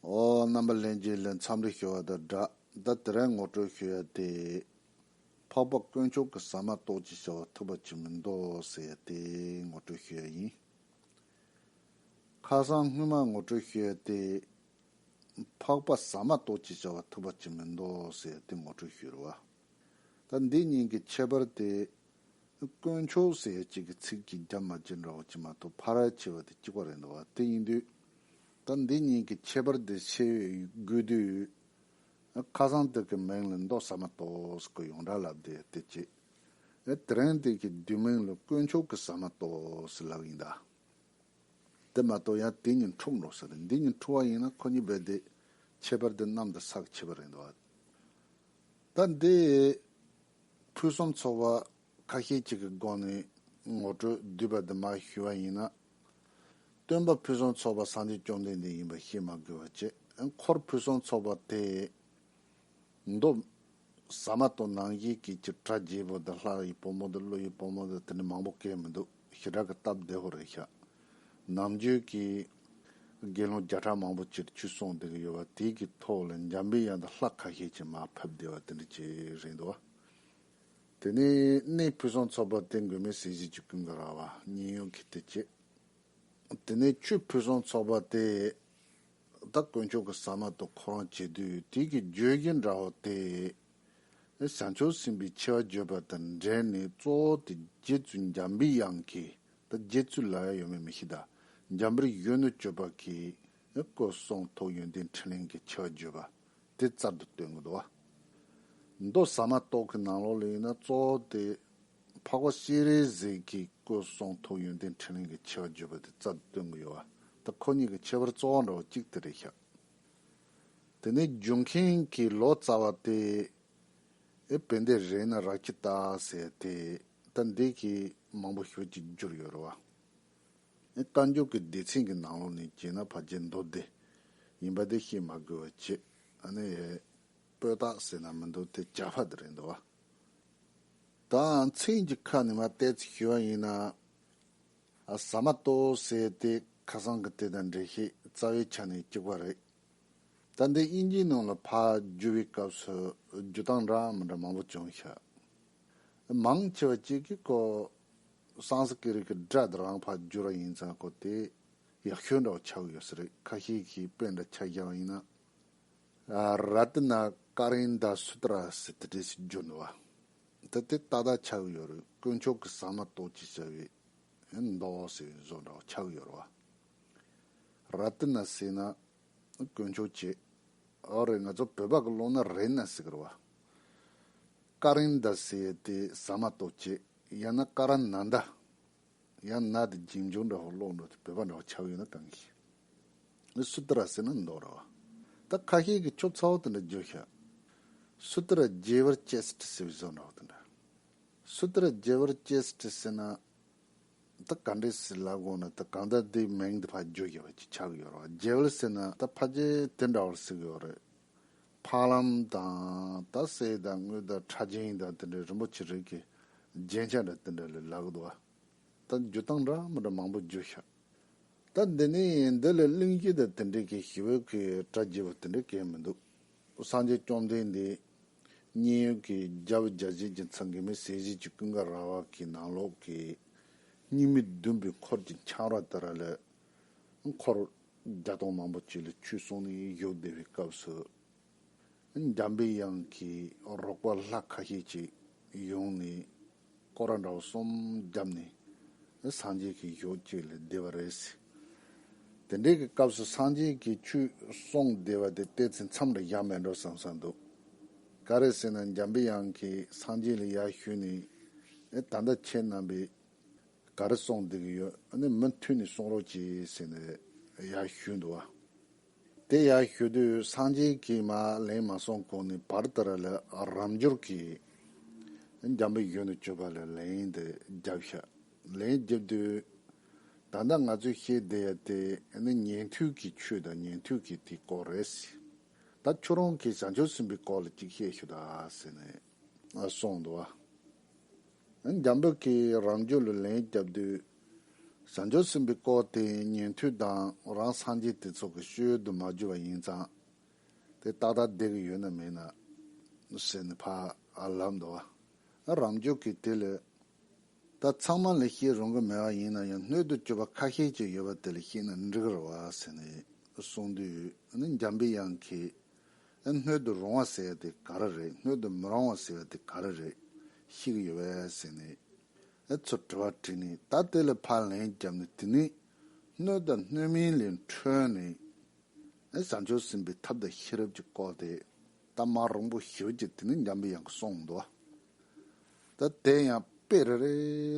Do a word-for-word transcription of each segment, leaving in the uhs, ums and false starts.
ཨོ། རྣམ་པ་ལྷན་རྒྱས་ལ་འཚམས་འདྲི་ཞུ་བ་དང་སྦྲགས། ད་དེ་རིང་ངོ་སྤྲོད་ཞུ་ཡ་དེ། འཕགས་པ་དཀོན་མཆོག་གི་ཟ་མ་ཏོག་ཅེས་བྱ་བ་ཐུབ་པ་ཅིག་མི་འདུག་ཟེར་ཡ་དེ་ངོ་སྤྲོད་ཞུ་ཡ་ཡིན། ཁ་སང་སྔོན་མ་ངོ་སྤྲོད་ཞུ་ཡ་དེ། འཕགས་པ་ཟ་མ་ཏོག་ཅེས་བྱ་བ་ཐུབ་པ་ཅིག་མི་འདུག་ཟེར་ཡ་དེ་ངོ་སྤྲོད་ཞུས་རེད་བ། ད་འདི་གཉིས་ཀྱི་ཁྱད་པར་དེ། དཀོན་མཆོག་ཟེར་ཡ་གཅིག་གི་ཚིག་གཅིག་རྒྱབ་མ་བྱས་འདྲ་བོ་ཅིག་མ་གཏོགས་ཕལ་ཆེ་བ་དེ་གཅིག་པ་རེད་འདུག་བ། དེ་ཡིན་དུས། ད་འདི་གཉིས་ཀྱི་ཁྱད་པར་དེ་ཤེས་དགོས་དུས། ཁ་སང་དེ་གི་མིང་ལ་མདོ་ཟ་མ་ཏོག་ཟེར་གི་ཡོངས་གྲགས་ལབ་བསྡད་དེ་བྱས། དེ་རིང་དེ་གི་བསྡུས་མིང་ལ་དཀོན་མཆོག་གི་ཟ་མ་ཏོག་ཟེར་ལབ་ཡིན་ད། དེ་མ་གཏོགས་ཡང་དེ་གཉིས་འཁྲུག་འགྲོ་ས་རེད། འདི་གཉིས་འཁྲུག་པ་ཡིན་ན་ཁོ་གཉིས་རྦད་དེ་ཁྱད་པར་དེ་གནམ་དང་ས་གི་ཁྱད་པར་རེད་འདུག་བ། ད་འདི་ཕུན་སུམ་ཚོགས་པ་ཁ་ཤས་ཅིག་གི་སྒོ་ནས་ངོ་སྤྲོད་བསྡུས་པ་འདི་མར་ཞུ་བ་ཡིན་ན། སྟོན་པ་ཕུན་སུམ་ཚོགས་པ་སངས་རྒྱས་བཅོམ་ལྡན་འདས་ཡིན་པ་ཤེས་མ་དགོས་པ་བྱས། འཁོར་ཕུན་སུམ་ཚོགས་པ་དེ་མདོ་ཟ་མ་ཏོག་ནང་བཞིན་གྱི་ཅིག་གྲ་རྒྱས་པོ་དང་ལྷ་ཡི་བུ་མོ་དང་ཀླུ་ཡི་བུ་མོ་དང་དེ་འདྲ་མང་པོ་སྐད་མི་འདུག་ཞེ་དྲག་གི་སྟབས་བདེ་པོ་རེད་ཤག་ནམ་རྒྱུན་གྱི་དགེ་སློང་བརྒྱ་ཕྲག་མང་པོ་ཅིག་ཆོས་གསུངས་བསྡད་ཀྱི་ཡོད་པ་དེ་གི་ཐོག་ལ་འཇམ་པའི་དབྱངས་དང་ལྷ་ཁ་ཤས་ཅིག་མར་ཕབ་བསྡད་པ་དེ་འདྲ་ཅིག་རེད་འདུག་བ། དེ་ནས་གནས་ཕུན་སུམ་ཚོགས་པ་དེ་མགོན་མེད་ཟས་གཟན་གྱི་ཀུན་དགའ་ར་བ་མཉན་ཡོད་ཀྱི་དེ་བྱས། དེ་ནས་ཆོས་ཕུན་སུམ་ཚོགས་པ་དེ། ད་དཀོན་མཆོག་གི་ཟ་མ་ཏོག་ཁོ་རང་བྱེད་དུས་དེ་གི་བརྗོད་གཞི་འདྲ་བོ་དེ། བྱང་ཆུབ་སེམས་དཔའི་ཆེ་བ་བརྗོད་པ་དང་འབྲེལ་ནས་གཙོ་བོ་དེ་རྗེ་བཙུན་འཇམ་པའི་དབྱངས་ཀྱིས་ད་རྗེ་བཙུན་ལབ་ཡ་ཡོད་མེད་མི་ཤེས་ད། འཇམ་དཔལ་གཞོན་ནུ་སྤྱོད་པ་གིས་སྐུ་གསུང་ཐུགས་ཡོན་ཏན་ཕྲིན་ལས་ཀྱི་ཆེ་བ་བརྗོད་པ་དེ་རྩལ་དུ་བཏོན་གྱི་འདུག་བ། མདོ་ཟ་མ་ཏོག་གི་ནང་ལོགས་ལ་ཡིན་ན་གཙོ་བོ་དེ། འཕགས་པ་སྤྱན་རས་གཟིགས་ཀྱི་སྐུ་གསུང་ཐུགས་ཡོན་ཏན་ཕྲིན་ལས་ཀྱི་ཆེ་བ་བརྗོད་པ་དེ་རྩལ་དུ་བཏོན་གྱི་ཡོད་བ། ད་ཁོ་གཉིས་ཀྱི་ཁྱད་པར་གཙོ་བོ་འདྲ་བོ་གཅིག་དེ་རེད་ཤག་དེ་ནས་རྒྱུ་མཁན་གྱི་ལོ་ཙཱ་བ་དེ། ཨེ་བན་དེ་རེད་ན་ར་ཁྱི་ལྟ་ཟེར་དེ། ད་འདི་གི་མང་པོ་ཞུ་ཅིག་བསྒྱུར་ཡོད་རེད་བ། ཨེ་བཀའ་འགྱུར་གྱི་སྡེ་ཚན་གྱི་ནང་ལོགས་ནས་བྱས་ན་ཕལ་ཆེར་མདོ་སྡེ་ཡིན་པ་དེ་ཤེས་མ་དགོས་པ་བྱས། ཨ་ནི་ཨེ་པོད་རྟགས་ཟེར་ན་མི་འདུག་དེ་ཇ་ཕ་དེ་རེད་འདུག་བ། ད་མཚན་གྱི་ཁ་ནས་མར་ཏོག་ཙམ་ཞུ་བ་ཡིན་ན། ཨ་ཟ་མ་ཏོག་ཟེར་དེ་ཁ་སང་གི་དེ་དང་འགྲེལ་བཤད་རྩ་བའི་ཆ་ནས་གཅིག་པ་རེད། ད་འདི་དབྱིན་ཇིའི་ནང་ལ་ཕར་བསྒྱུར་བའི་སྐབས་སུ་བསྒྱུར་སྟངས་འདྲ་མི་འདྲ་མང་པོ་བྱུང་ཤག་མང་ཆེ་བ་གཅིག་གིས་ཁོ་སཾ་སྐྲྀ་ཏ་གི་སྒྲ་དེ་རང་ཕར་བསྒྱུར་བ་ཡིན་ཙང་ཁོ་དེ་ཡག་ཤོས་འདྲ་བོ་ཆགས་ཡོད་ས་རེད། ཁ་ཤས་ཀྱིས་དཔེ་འདྲ་ཆ་བཞག་པ་ཡིན་ན། ཨ་རཏྣ་ཀ་རནྡ་སུ་ཏྲ་ཟེར་དེ་འདྲས་ཞིག་བསྒྱུར་འདུག་བ། ད་དེ་ཏག་ཏག་ཆགས་ཡོད་རེད། དཀོན་མཆོག་གི་ཟ་མ་ཏོག་ཅེས་བྱ་བའི་མདོ་ཟེར་བའི་བཟོ་འདྲ་བོ་ཆགས་ཡོད་རེད་བ། རཏྣ་ཟེར་ན་དཀོན་མཆོག་བྱས། ཨོ་རེད། ང་ཚོ་བོད་པ་གི་ཀློག་ན་རེ་ན་ཟེར་གི་རེད་བ། ཀ་རནྡ་ཟེར་དེ་ཟ་མ་ཏོག་བྱས། ཡང་ན་ཀ་ར་ན་འདའ། ཡང་ན་དེ་རྗེས་འཇུག་འདྲ་བོ་ཀློག་འགྲོ་དེ་བོད་པ་འདྲ་བོ་ཆགས་ཡོད་ན་གང་ཤེས། ཨེ་སུ་ཏྲ་ཟེར་ན་མདོ་རེད་བ། ད་ཁ་ཤས་ཀྱིས་ཆོབ་ཚ་བོ་དེ་འདྲ་བསྒྱུར་ཤག་སུ་ཏྲ་རྒྱས་པར་ཅེས་ཏྲ་ཟེར་བའི་བཟོ་འདྲ་བོ་དེ་འདྲ། སུ་ཏྲ་རྒྱས་པར་ཅེས་ཏྲ་ཟེར་ན། ད་ག་འདྲས་ཟེར་ལབ་དགོས་ན་ད་གང་ལྟར་དེའི་མིང་དེ་ཕར་བསྒྱུར་བཞག་པ་ཅིག་ཆགས་ཀྱི་ཡོད་རེད་བ། རྒྱས་པར་ཟེར་ན་ད་ཕལ་ཆེར་དེ་འདྲ་བར་ཟེར་གྱི་ཡོད་རེད། འཕགས་ལམ་དང་ད་གསེར་དང་དངུལ་དང་ཕྲ་རྒྱན་དང་དེ་འདྲའི་རིན་པོ་ཆེ་རིགས་ཀྱི་རྒྱན་ཆ་འདྲ་དེ་འདྲ་ལ་ལབ་ཀྱི་འདུག་བ། ད་བསྒྱུར་སྟངས་འདྲ་མི་འདྲ་མང་པོ་བསྒྱུར་ཤག་ད་འདི་ནི་འདི་ལ་གླེང་གཞི་དང་དེ་འདྲའི་གི་ཞི་བའི་གི་གྲ་རྒྱས་པ་དེ་འདྲ་གང་མི་འདུག་སངས་རྒྱས་བཅོམ་ལྡན་འདས་མཉན་ཡོད་ཀྱི་རྒྱལ་བུ་རྒྱལ་བྱེད་ཀྱི་ཚང་གི་མི་ཟས་བཞི་གྱི་ཀུན་དགའ་ར་བ་གི་ནང་ལོགས་ཀྱི་སྙིགས་མའི་བདུན་པའི་འཁོར་གྱི་ཆང་རག་དེ་ར་ལ་འཁོར་བརྒྱ་སྟོང་མང་པོ་ཅིག་ལ་ཆོས་གསུངས་ནས་བཞུགས་བསྡད་པའི་སྐབས་སུ། འཇམ་པའི་དབྱངས་ཀྱི་རོགས་པ་ལྷ་ཁ་ཤས་ཅིག་ཡོང་ནས་སྐོར་ར་འདྲ་བོ་གསུམ་བརྒྱབ་ནས་སངས་རྒྱས་ཀྱི་ཞོལ་གཅིག་ལ་བསྡད་པ་རེད། དེ་འདྲའི་གི་སྐབས་སུ་སངས་རྒྱས་ཀྱིས་ཆོས་གསུངས་བསྡད་པ་དེ་ཏོག་ཙམ་མཚམས་རེ་བཞག་མེད་འགྲོ་བསམ་བསམ་འདུག་ག་རེ་ཟེར་ན་འཇམ་པའི་དབྱངས་ཀྱིས་སངས་རྒྱས་ལ་ཡར་ཞུས་ནས་ཨེ་ད་ལྟ་ཁྱེད་རྣམ་པས་ག་རེ་གསུངས་བསྡད་ཀྱི་ཡོད། ཨ་ནི་མུ་མཐུད་ནས་གསུང་རོགས་གྱིས་ཟེར་ནས་ཡར་ཞུས་འདུག་བ། དེ་ཡར་ཞུ་དུས་སངས་རྒྱས་ཀྱིས་མར་ལན་མ་གསུང་གོང་ནས་བར་ལྟར་ལ་རབ་འབྱོར་གྱིས་འཇམ་པའི་གཞོན་ནུ་སྤྱོད་པ་ལ་ལན་དེ་བརྒྱབ་ཤག་ལན་བརྒྱབ་དུས་ད་ལྟ་ང་ཚོས་བཤད་བསྡད་ཡ་དེ་ནི་ཉན་ཐོས་ཀྱི་ཆོས་དང་ཉན་ཐོས་ཀྱི་དེའི་སྐོར་རེད། ད་ཁྱོད་རང་གིས་བྱང་ཆུབ་སེམས་དཔའི་སྐོར་ལ་ཅིག་བཤད་ཤོག་ད་ཟེར་ནས་གསུངས་འདུག་བ། འཇམ་དཔལ་གྱིས་རབ་འབྱོར་ལ་ལན་བརྒྱབ་དུས། བྱང་ཆུབ་སེམས་དཔའི་སྐོར་དེ་ཉན་ཐོས་དང་རང་སངས་རྒྱས་དེ་ཚོ་གི་ཤོད་དུ་མ་གྱུར་པ་ཡིན་ཙང་། དེ་ཏག་ཏག་བསྡད་ཀྱི་ཡོད་ན་མེད་ན་ཟེར་ནས་ཕར་ལབ་འདུག་བ། རང་རྒྱུད་ཀྱི་དེ་ལས། ད་ཚང་མ་ལ་བཤད་རུང་གི་མེད་པ་ཡིན་ན་ཡང་སྣོད་དུ་གྱུར་པ་ཁ་ཤས་ཅིག་ཡོད་པ་དེ་ལ་བཤད་ན་འགྲིག་རེད་བ་ཟེར་ནས་གསུངས་དུས་ནི་འཇམ་པའི་དབྱངས་ཀྱིས། སྣོད་དུ་རུང་བ་ཟེར་ཡ་དེ་ག་རེ་རེད། སྣོད་དུ་མི་རུང་བ་ཟེར་ཡ་དེ་ག་རེ་རེད། ཤེས་ཀྱི་ཡོད་པས་ཟེར་ནས། ཚུར་དྲི་བ་དྲིས་ནས་ད་དེ་ལ་ཕར་ལན་བརྒྱབ་ནས་དེ་ནི་སྣོད་དང་སྣོད་མིན་ལས་འཕྲོས་ནས། བྱང་ཆུབ་སེམས་དཔའི་ཐབས་དང་ཤེས་རབ་ཀྱི་སྐོར་དེ་ད་མ་རིང་པོ་ཞེ་པོ་ཅིག་དེ་ནི་འཇམ་པའི་དབྱངས་ཀྱིས་གསུངས་འདུག་ད་དེ་ཡང་དཔེ་རེ་རེ་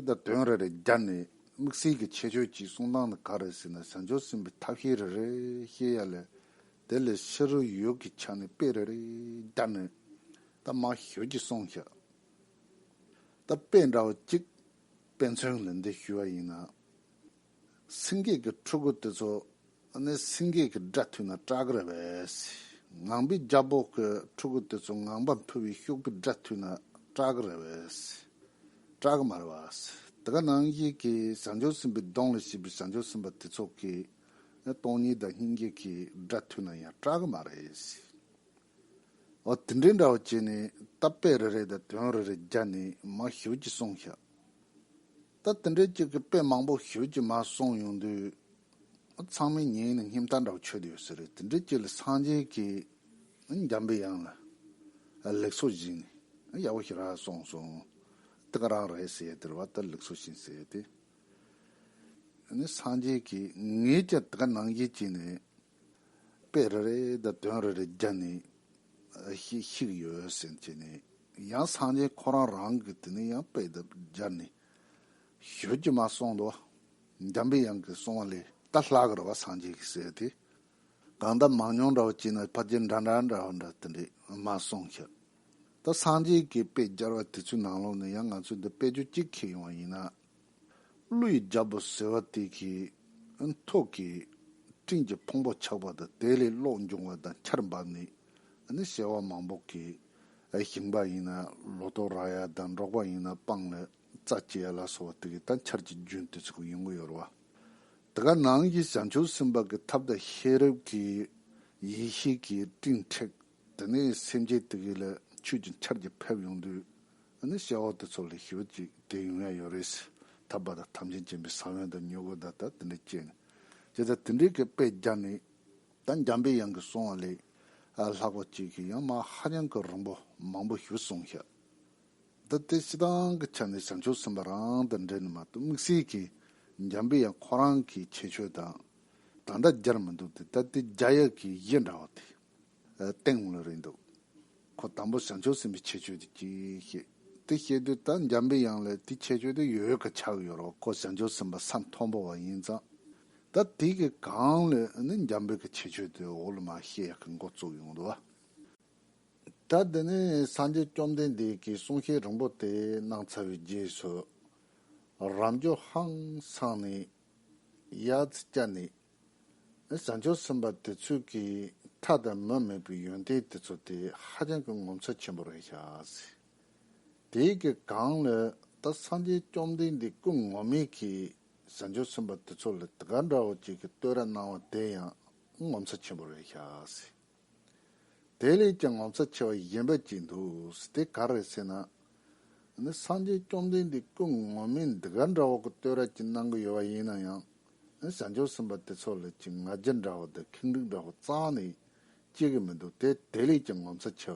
དང་དོན་རེ་རེ་སྦྱར་ནས་དམིགས་བསལ་གྱི་ཁྱད་ཆོས་ཅིག་གསུང་སྟངས་ནི་ག་རེ་ཟེར་ན། བྱང་ཆུབ་སེམས་དཔའི་ཐབས་ཤེས་རེ་རེ་བཤད་ཡ་ལས་དེ་ལས་ཕྱི་རོལ་ཡུལ་གྱི་ཆ་ནས་དཔེ་རེ་རེ་སྦྱར་ནས་ད་མ་ཞེ་པོ་ཅིག་གསུངས་ཤག་ད་དཔེ་འདྲ་བོ་གཅིག་དཔེ་མཚོན་ལ་འདི་ཞུ་བ་ཡིན་ན། སེང་གེ་གི་ཕྲུ་གུ་དེ་ཚོ་ནི་སེང་གེ་གི་སྒྲ་ཐོས་ན་སྐྲག་གི་རེད་པས། ངང་པའི་རྒྱལ་པོ་གི་ཕྲུ་གུ་དེ་ཚོ་ངང་པ་འཕུར་བའི་ཤུག་པའི་སྒྲ་ཐོས་ན་སྐྲག་གི་རེད་པས། སྐྲག་གི་མ་རེད་པས། དེ་ག་ནང་བཞིན་གྱི་བྱང་ཆུབ་སེམས་དཔའི་གདོང་ལ་སྐྱེས་པའི་བྱང་ཆུབ་སེམས་དཔའ་དེ་ཚོ་གི་སྟོང་ཉིད་དང་སྙིང་རྗེ་གི་སྒྲ་ཐོས་ན་ཡང་སྐྲག་གི་མ་རེད། འོ་དེ་འདྲའི་འདྲ་བོ་བྱས་ནས་ད་དཔེ་རེ་རེ་དང་དོན་རེ་རེ་སྦྱར་ནས་མ་ཞེ་པོ་ཅིག་གསུངས་ཤག་ད་དེ་འདྲའི་ཅིག་གི་དཔེ་མང་པོ་ཞེ་པོ་ཅིག་མར་གསུངས་ཡོང་དུས། ཚང་མས་ཉན་ནས་སྙིང་གཏམ་འདྲ་བོ་ཆོད་དེ་ཡོད་ས་རེད། དེ་འདྲའི་ཅིག་ལ་སངས་རྒྱས་ཀྱིས་འཇམ་པའི་དབྱངས་ལ་ལུགས་སྲོལ་བཞེས་ནས་ཡག་པོ་ཞེ་དྲག་གསུངས་སོང་། དེ་ག་རང་རེད་ཟེར་ཡ་དེ་རེད་བ། ད་ལུགས་སྲོལ་བཞེས་ཟེར་ཡ་དེ། ནི་སངས་རྒྱས་ཀྱིས་ངས་ཀྱང་དེ་ག་ནང་བཞིན་བྱས་ནས། དཔེ་རེ་རེ་དང་དོན་རེ་རེ་སྦྱར་ནས་ཤེས་ཤེས་ཀྱི་ཡོད་ཟེར་བྱས་ནས། ཡང་སངས་རྒྱས་ཁོ་རང་རང་གིས་དེ་ནས་ཡང་དཔེ་དང་སྦྱར་ནས་ཞེ་པོ་ཅིག་མར་གསུངས་འདུག་འཇམ་པའི་དབྱངས་ཀྱིས་གསུངས་པ་ལས་ད་ལྷག་གི་རེད་བ། སངས་རྒྱས་ཀྱིས་ཟེར་ཏེ། གང་ལྟར་མང་ཉུང་འདྲ་བོ་བྱས་ན་ཕལ་ཆེར་འདྲ་འདྲ་འདྲ་བོ་འདྲ་དེ་འདྲས་མར་གསུངས་ཤག་ད་སངས་རྒྱས་ཀྱིས་དཔེ་སྦྱར་བ་དེ་ཚོའི་ནང་ལོགས་ནས་ཡང་ང་ཚོས་འདི་དཔེ་བརྗོད་གཅིག་འཁྱེར་ཡོང་བ་ཡིན་ན། ཀླུ་ཡི་རྒྱལ་པོ་ཟེར་བ་དེ་གི་ཐོག་གི་སྤྲིན་གྱི་ཕུང་པོ་ཆགས་པ་དང་། དེ་ལས་གློག་འབྱུང་བ་དང་ཆར་འབབ་ནས་ནི་བྱེ་བ་མང་པོ་གིས་ཞིང་པ་ཡིན་ན་ལོ་ཏོག་རག་ཡ་དང་། འབྲོག་པ་ཡིན་ན་སྤང་ལ་རྩྭ་སྐྱེ་ཡ་ལ་སོགས་པ་དེ་གི་ད་ཆར་གྱི་རྒྱུན་དེ་ཚོ་ཡོང་གི་ཡོད་རེད་བ། དེ་ག་ནང་བཞིན་བྱང་ཆུབ་སེམས་དཔའ་གི་ཐབས་དང་ཤེས་རབ་ཀྱི་ཡེ་ཤེས་ཀྱི་སྤྲིན་འཁྲིགས། དེ་ནས་སེམས་ཅན་དེ་གི་ལ་ཆོས་ཀྱི་ཆར་གྱིས་ཕེབས་ཡོང་དུས། ཨ་ནི་བྱ་བ་དེ་ཚོ་ལ་ཞེ་པོ་ཅིག་དེ་ཡོང་ཡ་ཡོད་རེད། ཐར་པ་དང་ཐམས་ཅད་མཁྱེན་པའི་ས་བོན་དང་མྱུ་གུ་དང་ད་དེ་འདྲ་སྐྱེས་ནས། ཇི་ལྟར་དེ་འདྲའི་གི་དཔེ་སྦྱར་ནས། ད་འཇམ་པའི་དབྱངས་ཀྱིས་གསུངས་པ་ལས་ལྷག་པ་ཅིག་གིས་ཡང་མ་ཧ་ཅང་གི་རིང་པོ་མང་པོ་ཞིག་གསུངས་ཤག་ད་དེ་སྤྱིར་བཏང་གི་ཆ་ནས་བྱང་ཆུབ་སེམས་དཔའ་རང་དང་འབྲེལ་ནས་མ་གཏོགས། དམིགས་བསལ་གྱིས་འཇམ་པའི་དབྱངས་ཁོ་རང་གི་ཁྱད་ཆོས་དང་། ད་ལྟ་སྦྱར་མི་འདུག་སྟེ། ད་དེ་སྦྱར་ཡག་གི་གཞི་འདྲ་བ་དེ་སྟེང་ལ་རེད་འདུག་ཁོ་དང་པོ་བྱང་ཆུབ་སེམས་དཔའི་ཁྱད་ཆོས་དེ་གཅིག་བཤད། དེ་བཤད་དུས་ད་འཇམ་པའི་དབྱངས་ལ་དེ་ཁྱད་ཆོས་དེ་ཡོད་ཡོད་ག་ཆགས་ཡོད་རེད། ཁོ་བྱང་ཆུབ་སེམས་དཔའ་ས་མཐོན་པོ་བ་ཡིན་ཙང་། ད་དེ་གི་གང་ལ་ནི་འཇམ་པའི་གི་ཁྱད་ཆོས་དེ་འོག་ལ་མར་བཤད་ཡག་གི་འགོ་བཙུགས་ཡོང་འདུག་བ། ད་དེ་ནས་སངས་རྒྱས་བཅོམ་ལྡན་འདས་ཀྱིས་གསུང་བཤད་རིང་པོ་དེ་གནང་ཚར་བའི་རྗེས་སུ། རབ་འབྱོར་ཧང་སངས་ནས་ཡར་ཙི་བཅར་ནས། བྱང་ཆུབ་སེམས་དཔའ་དེ་ཚོས་ཀྱི་མཐའ་དང་མུ་མེད་པའི་ཡོན་ཏན་དེ་ཚོ་དེ་ཧ་ཅང་གི་ངོ་མཚར་ཆེན་པོ་རེད་ཤག་ཟེར། དེའི་གི་གང་ལ་ད་སངས་རྒྱས་བཅོམ་ལྡན་འདས་སྐུ་ངོ་མས་ཀྱི་བྱང་ཆུབ་སེམས་དཔའ་དེ་ཚོ་ལ་དེ་ག་འདྲ་བོ་ཅིག་གི་བསྟོད་ར་གནང་བ་དེ་ཡང་ངོ་མཚར་ཆེན་པོ་རེད་ཤག་ཟེར། དེ་ལས་ཀྱང་ངོ་མཚར་ཆེ་བ་གཞན་པ་ཅིག་འདུག་ཟེར། དེ་ག་རེ་ཟེར་ན། ནི་སངས་རྒྱས་བཅོམ་ལྡན་འདས་སྐུ་ངོ་མས་འདི་ག་འདྲ་བོ་གི་བསྟོད་ར་ཅིག་གནང་གི་ཡོད་པ་ཡིན་ན་ཡང་། ནི་བྱང་ཆུབ་སེམས་དཔའ་དེ་ཚོ་ལ་ཅིག་ང་རྒྱལ་འདྲ་བོ་དང་ཁེངས་དྲེགས་འདྲ་བོ་རྩ་ནས་སྐྱེ་གི་མི་འདུག་དེ་དེ་ལས་ཀྱང་ངོ་མཚར་ཆེ་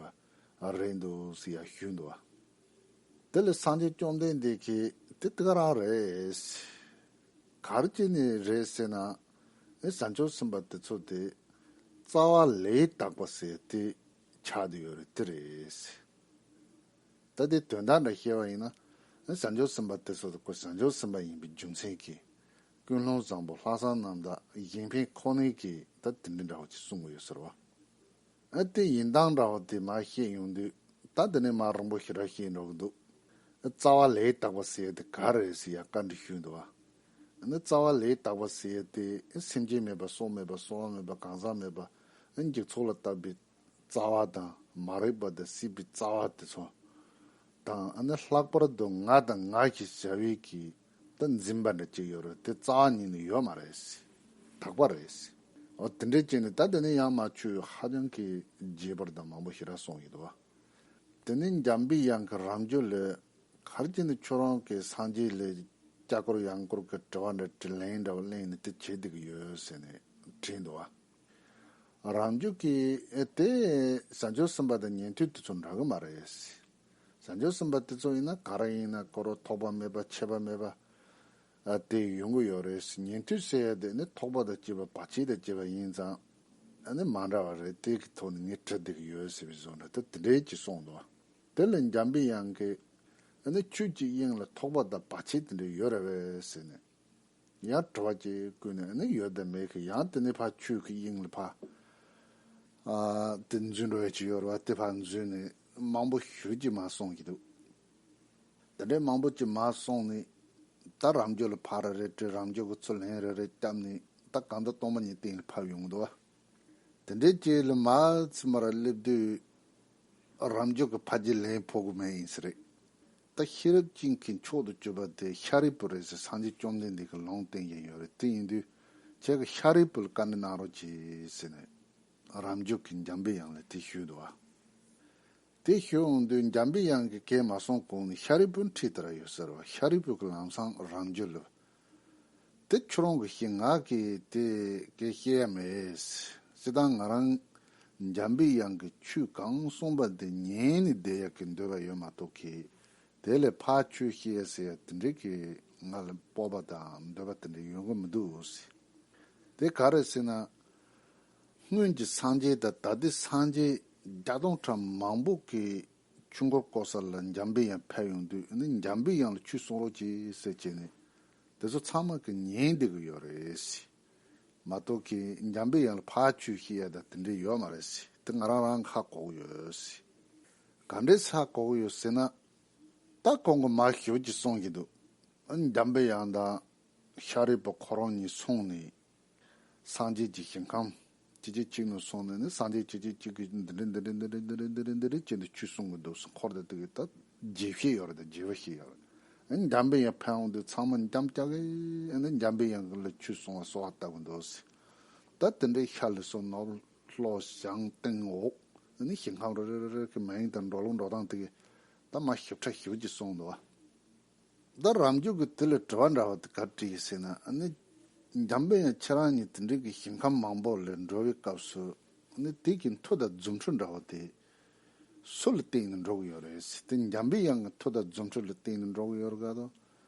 བ་རེད་འདུག་ཟེར་ཡ་ཞུས་འདུག་བ། དེ་ལས་སངས་རྒྱས་བཅོམ་ལྡན་འདས་ཀྱིས་དེ་དེ་ག་རང་རེད། ག་རེ་བྱས་ནས་རེད་ཟེར་ན། ཨེ་བྱང་ཆུབ་སེམས་དཔའ་དེ་ཚོ་དེ་རྩ་བ་ལས་དག་པ་ཟེར་དེ་ཆགས་བསྡད་ཡོད་རེད། དེ་རེད། ད་དེ་དོན་དག་འདྲ་བཤད་པ་ཡིན་ན། ཨེ་བྱང་ཆུབ་སེམས་དཔའ་དེ་ཚོ་དེ་ཁོ་བྱང་ཆུབ་སེམས་དཔའ་ཡིན་པའི་རྒྱུ་མཚན་གྱིས་ཀུན་སློང་བཟང་པོ་ལྷག་བསམ་རྣམ་དག་གཞན་ཕན་ཁོ་ནའི་གི་ད་དེ་འདྲ་འདྲ་བོ་ཅིག་གསུང་གི་ཡོད་ཟེར་བ། ཨ་དེ་ཡིན་སྟངས་འདྲ་བོ་དེ་མར་བཤད་ཡོང་དུས། ད་དེ་ནས་མར་རིང་པོ་ཞེ་དྲག་བཤད་འགྲོ་གི་འདུག་རྩ་བ་ལས་དག་པ་ཟེར་ཡ་དེ་ག་རེ་རེད་ཟེར་ཡ་བཀའ་འདྲི་ཞུས་འདུག་བ། ཨ་ནི་རྩ་བ་ལས་དག་པ་ཟེར་ཡ་དེ་སེམས་ཅན་མེད་པ། སྲོག་མེད་པ། གསོ་བ་མེད་པ། གང་ཟག་མེད་པ། ཨ་འཇིག་ཚོགས་ལ་བཏབ་པའི་རྩ་བ་དང་། མ་རིག་པ་དང་སྲིད་པའི་རྩ་བ་དེ་ཚོ་དང་། ཨ་ནི་ལྷག་པར་དུ་ང་དང་ང་ཞེས་བྱ་བའི་གི་ ད་འཛིན་པ་འདྲ་གཅིག་ཡོད་རེད། དེ་རྩ་བ་ཉིད་ནས་ཡོད་མ་རེད། དག་པ་རེད། འོ་དེ་འདྲའི་བྱས་ནས་ད་དེ་ནས་ཡང་མ་ཆོས་ཧ་ཅང་གི་རྒྱས་པར་དང་མང་པོ་ཞེ་དྲག་གསུངས་ཡོད་དོ། དེ་ནས་འཇམ་པའི་དབྱངས་ཀྱི་རབ་འབྱོར་ལ་ག་རེ་བྱས་ནས་ཁྱོད་རང་གི་སངས་རྒྱས་ལ་སྐྱ་སྐོར་ཡང་སྐོར་གྱི་དྲི་བ་འདྲ་དྲི་ལན་འདྲ་བ་གླེང་ནས་དེ་བྱེད་བསྡད་ཀྱི་ཡོད་ཟེར་ནས་དྲིས་འདུག་བ། རབ་འབྱོར་གྱིས་ཨེ་དེ་བྱང་ཆུབ་སེམས་དཔའ་དང་ཉན་ཐོས་དེ་ཚོ་འདྲ་གི་མ་རེད། བྱང་ཆུབ་སེམས་དཔའ་དེ་ཚོ་ཡིན་ན་ག་རེ་ཡིན་ན་ཁོ་རང་ཐོགས་པ་མེད་པ་ཆད་པ་མེད་པ་ཨ་དེ་ཡོང་གི་ཡོད་རེད། ཉན་ཐོས་ཟེར་ཡ་དེ་ནི་ཐོགས་པ་དང་བཅས་པ་བར་ཆད་དང་བཅས་པ་ཡིན་ཙང་ཨ་ནི་མ་འདྲ་བ་རེད། དེ་གི་ཐོག་ནས་ངས་དྲི་བསྡད་ཀྱི་ཡོད་ཟེར་བའི་བཟོ་འདྲ་དེ་དེ་འདྲའི་ཅིག་གསུངས་འདུག་དེ་ལ་འཇམ་པའི་དབྱངས་ཀྱིས་ཨ་ནི་ཆོས་ཀྱི་དབྱིངས་ལ་ཐོགས་པ་དང་བར་ཆད་དེ་འདྲ་ཡོད་རེད་བས་ཟེར་ནས། ཡང་དྲི་བ་ཅིག་བཀོད་ནས་ནི་ཡོད་དམ་མེད་ཀྱི་ཡང་དེ་ནས་ཕར་ཆོས་ཀྱི་དབྱིངས་ལ་ཕར་ཨ་དེ་འཛུལ་འགྲོ་ཡ་ཅིག་ཡོད་རེད་བ། དེ་ཕར་འཛུལ་ནས་མང་པོ་ཞེ་ཅིག་མར་སོང་གི་འདུག་དེ་འདྲའི་མང་པོ་ཅིག་མར་སོང་ནས་ད་རབ་འབྱོར་ལ་ཕར་རེ་དྲི། རབ་འབྱོར་གྱི་ཚུར་ལན་རེ་རེ་བརྒྱབ་ནས་ད་གང་ལྟར་སྟོང་པ་ཉིད་སྟེང་ལ་ཕར་ཡོང་གི་འདུག་བ། དེ་འདྲའི་ཅིག་ལ་མར་ཚུར་མར་སླེབས་དུས་རབ་འབྱོར་གྱི་ཕར་རྒྱུ་ལན་ཕོག་གི་མེད་ཡིན་ས་རེད། ད་ཤེས་རབ་ཅན་གྱི་མཆོག་ཏུ་གྱུར་པ་དེ་ཤཱ་རིའི་བུ་རེད་ཟེར་སངས་རྒྱས་བཅོམ་ལྡན་འདས་ཀྱིས་ལུང་བསྟན་གྱི་ཡོད་རེད། དེ་ཡིན་དུས་ཁྱེད་ཀྱིས་ཤཱ་རིའི་བུ་ལ་བཀའ་འདྲི་གནང་རོགས་གྱིས་ཟེར་ནས་རབ་འབྱོར་གྱིས་འཇམ་པའི་དབྱངས་ལ་དེ་ཞུས་འདུག་བ། དེ་ཞུས་འོང་དུས་འཇམ་པའི་དབྱངས་ཀྱིས་གས་མ་སོང་གོང་ནས་ཤཱ་རིའི་བུ་ཁྲིད་དེ་ར་ཡོད་ཟེར་བ། ཤཱ་རིའི་བུ་གིས་ལམ་སང་རབ་འབྱོར་ལ། དེ་ཁྱོད་རང་གིས་ཤེས། ང་གིས་དེ་གས་ཤེས་ཡ་མེད། སྤྱིར་བཏང་ང་རང་འཇམ་པའི་དབྱངས་ཀྱིས་ཆོས་གང་གསུངས་པ་དེ་ཉན་ནས་བསྡད་ཡག་གི་འདོད་པ་ཡོད་མ་གཏོགས་གི། དེ་ལས་ཕར་ཆོས་ཤེས་ཡ་ཟེར་ཡ་དེ་འདྲའི་གི་ང་ལ་སྤོབས་པ་དང་འདོད་པ་དེ་འདྲ་ཡོང་གི་མི་འདུག་ཟེར། དེ་ག་རེ་ཟེར་ན། སྔོན་གྱི་སངས་རྒྱས་དང་ད་ལྟའི་སངས་རྒྱས་བརྒྱ་སྟོང་ཕྲག་མང་པོ་གི་ཆོས་འཁོར་བསྐོར་ས་ལ་འཇམ་པའི་དབྱངས་ཕེབས་ཡོང་དུས་ནི་འཇམ་པའི་དབྱངས་ལ་ཆོས་གསུང་རོགས་གྱིས་ཟེར་བྱས་ནས་དེ་ཚོ་ཚང་མ་གིས་ཉན་བསྡད་ཀྱི་ཡོད་རེད་ཟེར། མ་གཏོགས་ཀྱི་འཇམ་པའི་དབྱངས་ལ་ཕར་ཆོས་ཤེས་ཡ་དང་དེ་འདྲ་ཡོད་མ་རེད་ཟེར། དེ་ང་རང་རང་ཧ་གོ་གི་ཡོད་ཟེར། ག་འདྲས་ཧ་གོ་གི་ཡོད་ཟེར་ན། ད་ཁོང་གིས་མར་ཞེ་པོ་ཅིག་གསུང་གི་འདུག་འཇམ་པའི་དབྱངས་དང་ཤཱ་རིའི་བུ་ཁོ་རང་གཉིས་སོང་ནས། སངས་རྒྱས་ཀྱི་ཞིང་ཁམས་ཅི་ཅི་ཅིག་ནང་སོང་ནས་ནི་སངས་རྒྱས་ཅི་ཅི་ཅིག་གིས་འདི་འདྲ་འདི་འདྲ་འདི་འདྲ་འདི་འདྲ་འདི་འདྲ་འདི་འདྲ་འདི་འདྲ་བྱས་ནས་ཆོས་གསུང་གི་འདུག་འཁོར་དེ་དག་གི་ད་རྗེས་ཤེས་ཡོད་རེད། ད་རྗེས་པ་ཤེས་ཡོད་རེད། འཇམ་པའི་དབྱངས་ཕན་ཡོན་དེ་ཚང་མ་འཇམ་ཅག་གི་ནི་འཇམ་པའི་དབྱངས་ལ་ཆོས་གསུང་བ་གསོལ་བ་བཏབ་གི་འདུག་ད་དེ་འདྲའི་ཤ་ལ་སོགས་ནོར་ལྷོ་བྱང་སྟེང་འོག་ནི་ཞིང་ཁམས་རེ་རེ་རེ་རེ་གི་མིང་དང་འགྲོ་ལུགས་འགྲོ་སྟངས་དེ་གི་ད་མ་ཞིབ་ཕྲ་ཞིབ་ཀྱིས་གསུངས་འདུག་ད་རབ་འབྱོར་གྱིས་དེ་ལ་དྲི་བ་འདྲ་བ་དེ་ག་དྲིས་ཟེར་ན། ཨ་ནི་འཇམ་པའི་དབྱངས་ཁྱེད་རང་གཉིས་དེ་འདྲའི་གི་ཞིང་ཁམས་མང་པོ་ལ་འགྲོ་བའི་སྐབས་སུ་ཨ་ནི་དེ་གི་མཐུ་དང་རྫུ་འཕྲུལ་འདྲ་བ་དེ་སུ་ལ་བརྟེན་ནས་འགྲོ་གི་ཡོད་རེད་ཟེར། དེ་འཇམ་པའི་དབྱངས་ཀྱི་མཐུ་དང་རྫུ་འཕྲུལ་ལ་བརྟེན་ནས་འགྲོ་གི་ཡོད་རེད་ག་དོ།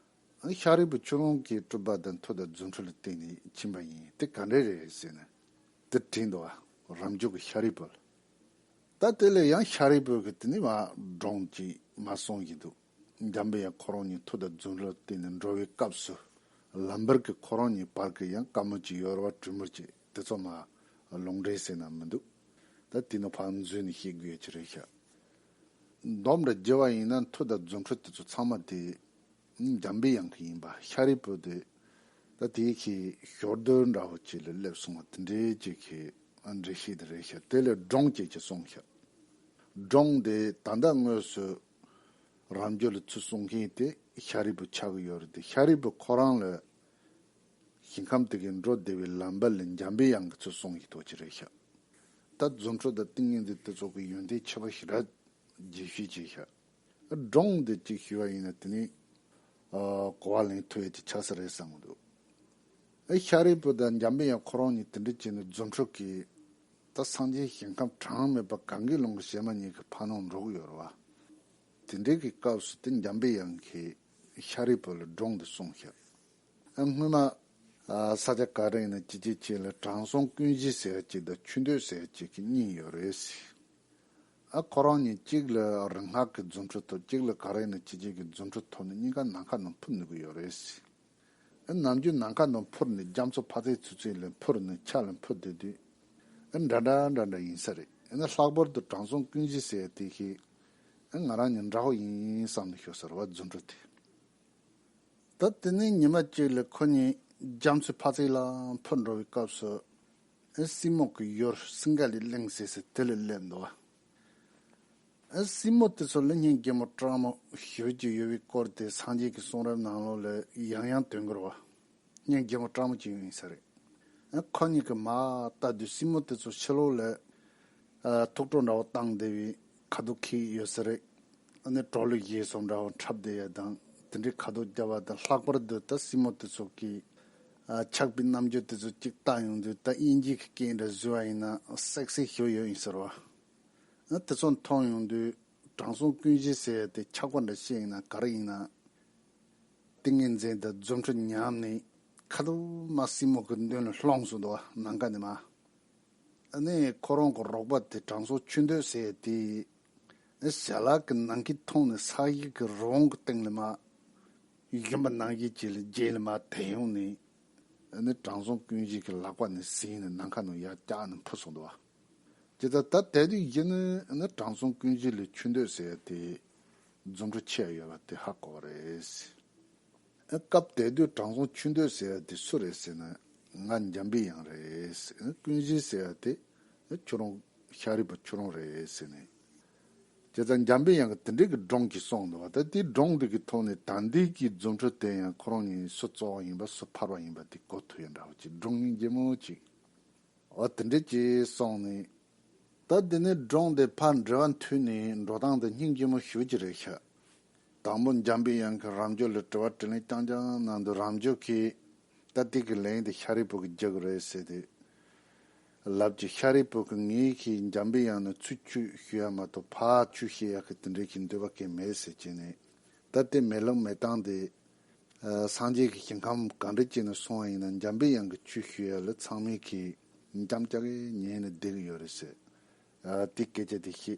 ཨ་ནི་ཤཱ་རིའི་བུ་ཁྱོད་རང་གི་སྤྲུལ་པ་དང་མཐུ་དང་རྫུ་འཕྲུལ་ལ་བརྟེན་ནས་ཕྱིན་པ་ཡིན། དེ་ག་འདྲས་རེད་ཟེར་ནས་དེ་དྲིས་འདུག་བ། རབ་འབྱོར་གྱིས་ཤཱ་རིའི་བུ་ལ། ད་དེ་ལས་ཡང་ཤཱ་རིའི་བུ་གིས་དེ་ནས་མར་སྒྲུང་ཅིག་མར་གསུང་གི་འདུག་འཇམ་པའི་དབྱངས་ཁོ་རང་གཉིས་མཐུ་དང་རྫུ་འཕྲུལ་བརྟེན་ནས་འགྲོ་བའི་སྐབས་སུ་ལམ་བར་གྱི་ཁོ་རང་གཉིས་བར་གྱི་ཡང་བཀའ་མོལ་ཅིག་ཡོད་རེད་བ། གྲོས་མོལ་ཅིག་དེ་ཚོ་མར་ལུང་འདྲེན་ཟེར་ན་མི་འདུག་ད་དེ་ནི་ཕར་འཛུལ་ནས་བཤད་དགོས་ཡ་ཅིག་རེད་ཤག་འདོམས་འདྲ་བགྱི་བ་ཡིན་ན་མཐུ་དང་རྫུ་འཕྲུལ་དེ་ཚོ་ཚང་མ་དེ་འཇམ་པའི་དབྱངས་ཀྱི་ཡིན་པ། ཤཱ་རིའི་བུ་དེ་ད་དེའི་གི་ཞོར་དུ་འདྲ་བོ་ཅིག་ལ་སླེབས་སོང་བ་དེ་འདྲའི་ཅིག་གི་འགྲེལ་བཤད་དེ་རེད་ཤག་དེ་ལས་སྒྲུང་ཅིག་ཅིག་གསུངས་ཤག་སྒྲུང་དེ་ད་ལྟ་དངོས་སུ་རབ་འབྱོར་ལ་ཚུར་གསུང་མཁན་དེ་ཤཱ་རིའི་བུ་ཆགས་ཀྱི་ཡོད་རེད་དེ། ཤཱ་རིའི་བུ་ཁོ་རང་ལ་ཞིང་ཁམས་དེ་གའི་འགྲོ་བདེ་བའི་ལམ་བར་ལ་འཇམ་པའི་དབྱངས་ཀྱིས་ཚུར་གསུངས་ཡོད་དོ་ཅིག་རེད་ཤག་ད་རྫུ་འཕྲུལ་དང་ཏིང་ངེ་འཛིན་དེ་ཚོ་གི་ཡོན་ཏན་ཁྱད་པར་ཞེ་དྲག་རྗེས་ཤུལ་བྱས་ཤག་སྒྲུང་འདི་གཅིག་ཞུས་པ་ཡིན་ན་དེ་ནི་ཨ་གོ་བ་ལེན་ཐུབ་ཡ་ཅིག་ཆགས་ས་རེད་བསམ་གྱི་འདུག་ཨེ་ཤཱ་རིའི་བུ་དང་འཇམ་པའི་དབྱངས་ཁོ་རང་གཉིས་དེ་འདྲ་བྱས་ནས་རྫུ་འཕྲུལ་གྱིས་ད་སངས་རྒྱས་ཞིང་ཁམས་གྲངས་མེད་པ་གངྒཱའི་ཀླུང་གི་བྱེ་མ་སྙེད་ཀྱི་ཕར་ནང་འགྲོ་གི་ཡོད་རེད་བ། དེ་འདྲའི་གི་སྐབས་སུ་དེ་འཇམ་པའི་དབྱངས་ཀྱིས་ཤཱ་རིའི་བུ་ལ་སྒྲུང་འདི་གསུངས་ཤག་ཨ་སྔོན་མ་ཨ་ས་ཆ་ག་རེ་ཡིན་ན་ཅི་ཅི་ཅི་ལ་དྲང་སྲོང་ཀུན་གཞི་ཟེར་ཡ་གཅིག་དང་ཆོས་འདོད་ཟེར་ཡ་གཅིག་གི་གཉིས་ཡོད་རེད་ཟེར། ཨ་ཁོ་རང་གཉིས་གཅིག་ལ་རིག་སྔགས་ཀྱི་རྫུ་འཕྲུལ་ཐོབ། གཅིག་ལ་ག་རེ་ཡིན་ན་ཅི་ཅི་གི་རྫུ་འཕྲུལ་ཐོབ་ནས་གཉིས་ཀ་ནམ་མཁའ་ནང་འཕུར་ནུས་ཀྱི་ཡོད་རེད་ཟེར། ཨ་ནམ་རྒྱུན་ནམ་མཁའ་ནང་འཕུར་ནས་རྒྱ་མཚོ་ཕར་ཚད་ཚུར་ཚད་ལ་འཕུར་ནས་ཆར་ལ་འཕུར་བསྡད་དུས་ཨ་འདྲ་འདྲ་འདྲ་འདྲ་ཡིན་ས་རེད། ཨ་ནི་ལྷག་པར་དུ་དྲང་སྲོང་ཀུན་གཞི་ཟེར་ཡ་དེ་ཞིག་ཨ་ང་རང་གཉིས་འདྲ་བོ་ཡིན་བསམ་ནས་ཤོད་ས་རེད་བ། རྫུ་འཕྲུལ་དེ། ད་དེ་ནས་ཉི་མ་གཅིག་ལ་ཁོ་གཉིས་རྒྱ་མཚོའི་ཕར་ཚད་ལ་འཕུར་འགྲོ་བའི་སྐབས་སུ་ཨེ་སྲིན་མོ་གི་ཡུལ་སིང་ག་ལའི་གླིང་ཟེར་ས་དེ་ལ་སླེབས་འདུག་བ། ཨ་སྲིན་མོ་དེ་ཚོ་ལ་སྙིང་རྗེ་མོ་སྤྲང་མོ་ཞེ་པོ་ཅིག་ཡོད་པའི་སྐོར་དེ་སངས་རྒྱས་ཀྱི་གསུང་རབ་ནང་ལོགས་ལ་ཡང་ཡང་འདོན་གྱི་རེད་བ། སྙིང་རྗེ་མོ་སྤྲང་མོ་ཅིག་ཡོད་ཡིན་ས་རེད། ཨ་ཁོ་གཉིས་ཀྱིས་མར་ལྟ་དུས་སྲིན་མོ་དེ་ཚོ་ཕྱི་ལོགས་ལ་ཨ་ཐུགས་སྤྲོ་འདྲ་བོ་བཏང་བསྡད་པའི་ཁ་དོག་ཁྱེར་ཡོད་ས་རེད། ཨ་ནི་གྲོ་ལུག་བཞེས་སོང་འདྲ་བོ་འཁྲབ་བསྡད་ཡ་དང་དེ་འདྲའི་ཁ་དོག་རྒྱབ་པ་དང་། ལྷག་པར་དུ་ད་སྲིན་མོ་དེ་ཚོ་གིས་ཨ་ཆགས་པའི་རྣམ་འགྱུར་དེ་ཚོ་གཅིག་བལྟ་ཡོང་དུས། ད་དབྱིན་ཇིའི་སྐད་འདྲ་བཟོས་པ་ཡིན་ན་སེག་སི་ཞེ་པོ་ཡོད་ཡིན་ས་རེད་བ། ཨ་དེ་ཚོ་མཐོང་ཡོང་དུས་དྲང་སྲོང་ཀུན་གཞི་ཟེར་ཡ་དེ་ཆགས་པ་འདྲ་ཤེས་ཡིན་ན་ག་རེ་ཡིན་ན། ཏིང་ངེ་འཛིན་དང་རྫུ་འཕྲུལ་ཉམས་ནས་ཁ་ཐུག་མར་སྲིན་མོ་གི་མདུན་ལ་ལྷུང་སོང་འདུག་བ། ནམ་མཁའ་ནས་མར། ཨ་ནི་ཁོ་རང་གི་རོགས་པ་དེ་དྲང་སྲོང་ཆོས་འདོད་ཟེར་ཡ་དེ་ཞལ་ལག་གི་ནམ་མཁའ་མཐོང་ནས་ས་གཞི་གི་རི་བོང་གི་སྟེང་ལ་མར་ཞོན་པ་ནང་བཞིན་བྱས་ལ་རྗེས་ལ་མར་དེད་ཡོང་ནས། ཨ་ནི་དྲང་སྲོང་ཀུན་གཞི་གི་ལག་པ་ནས་ཟིན་ནས་ནམ་མཁའ་ནང་ཡར་བཀྱགས་ནས་འཕུར་སོང་འདུག་བ། ཇི་ལྟར་ད་དེ་དུས་ཡིན་ནི་དྲང་སྲོང་ཀུན་གཞི་ལ་ཆོས་འདོད་ཟེར་ཡ་དེ་རྫུ་འཕྲུལ་ཆེ་ཡ་ཡོད་པ་དེ་ཧ་གོ་བ་རེད། ཨ་སྐབས་དེ་དུས་དྲང་སྲོང་ཆོས་འདོད་ཟེར་ཡ་དེ་སུ་རེད་ཟེར་ན། ང་འཇམ་པའི་དབྱངས་རེད། ཨ་ཀུན་གཞི་ཟེར་ཡ་དེ་ཁྱོད་རང་ཤཱ་རིའི་བུ་ཁྱོད་རང་རེད་ཟེར་ནས། ཇི་ལྟར་འཇམ་པའི་དབྱངས་ཀྱིས་དེ་འདྲའི་གི་སྒྲུང་གི་གསུངས་འདུག་བ། ད་དེའི་སྒྲུང་འདི་གི་ཐོག་ནས་ད་འདི་གི་རྫུ་འཕྲུལ་དེ་ཡང་ཁོ་རང་གཉིས་སུ་གཙོ་བོ་ཡིན་པ་སུ་ཕལ་བ་ཡིན་པ་དེ་གོ་ཐུབ་ཡ་འདྲ་བོ་ཅིག་སྒྲུང་སྙིང་རྗེ་མོ་ཅིག་འོ་དེ་འདྲས་ཅིག་སོང་ནས། ད་དེ་ནས་སྒྲུང་དེ་ཕར་འགྲེལ་བ་མཐུད་ནས་འགྲོ་སྟངས་དེ་སྙིང་རྗེ་མོ་ཞེ་པོ་ཅིག་རེད་ཤག་དང་པོ་འཇམ་པའི་དབྱངས་ཀྱིས་རབ་འབྱོར་ལ་དྲི་བ་དྲིས་ལན་རྐྱང་རྐྱང་གནང་དུས། རབ་འབྱོར་གྱིས་ད་དེ་གི་ལན་དེ་ཤཱ་རིའི་བུ་གིས་རྒྱག་གི་རེད་ཟེར་ཏེ། ལབ་ཀྱི། ཤཱ་རིའི་བུ་གིས་ངེད་ཀྱིས་འཇམ་པའི་དབྱངས་ནི་ཚུར་ཆོས་ཞུ་ཡ་མ་གཏོགས་ཕར་ཆོས་བཤད་ཡ་གི་དེ་འདྲས་ཀྱི་འདོད་པ་གང་མེད་ཟེར་བྱས་ནས། ད་དེ་མེད་ལུགས་མེད་སྟངས་དེ། ཨ་སངས་རྒྱས་ཀྱི་ཞིང་ཁམས་ག་འདྲ་བྱས་ནས་སོང་བ་ཡིན་ན་འཇམ་པའི་དབྱངས་ཀྱིས་ཆོས་ཞུ་ཡ་ལ་ཚང་མས་ཀྱིས་འཇམ་ཅག་གེ་ཉན་ནས་བསྡད་ཀྱི་ཡོད་རེད་ཟེར། ཨ་དེ་སྐད་ཆ་དེ་བཤད།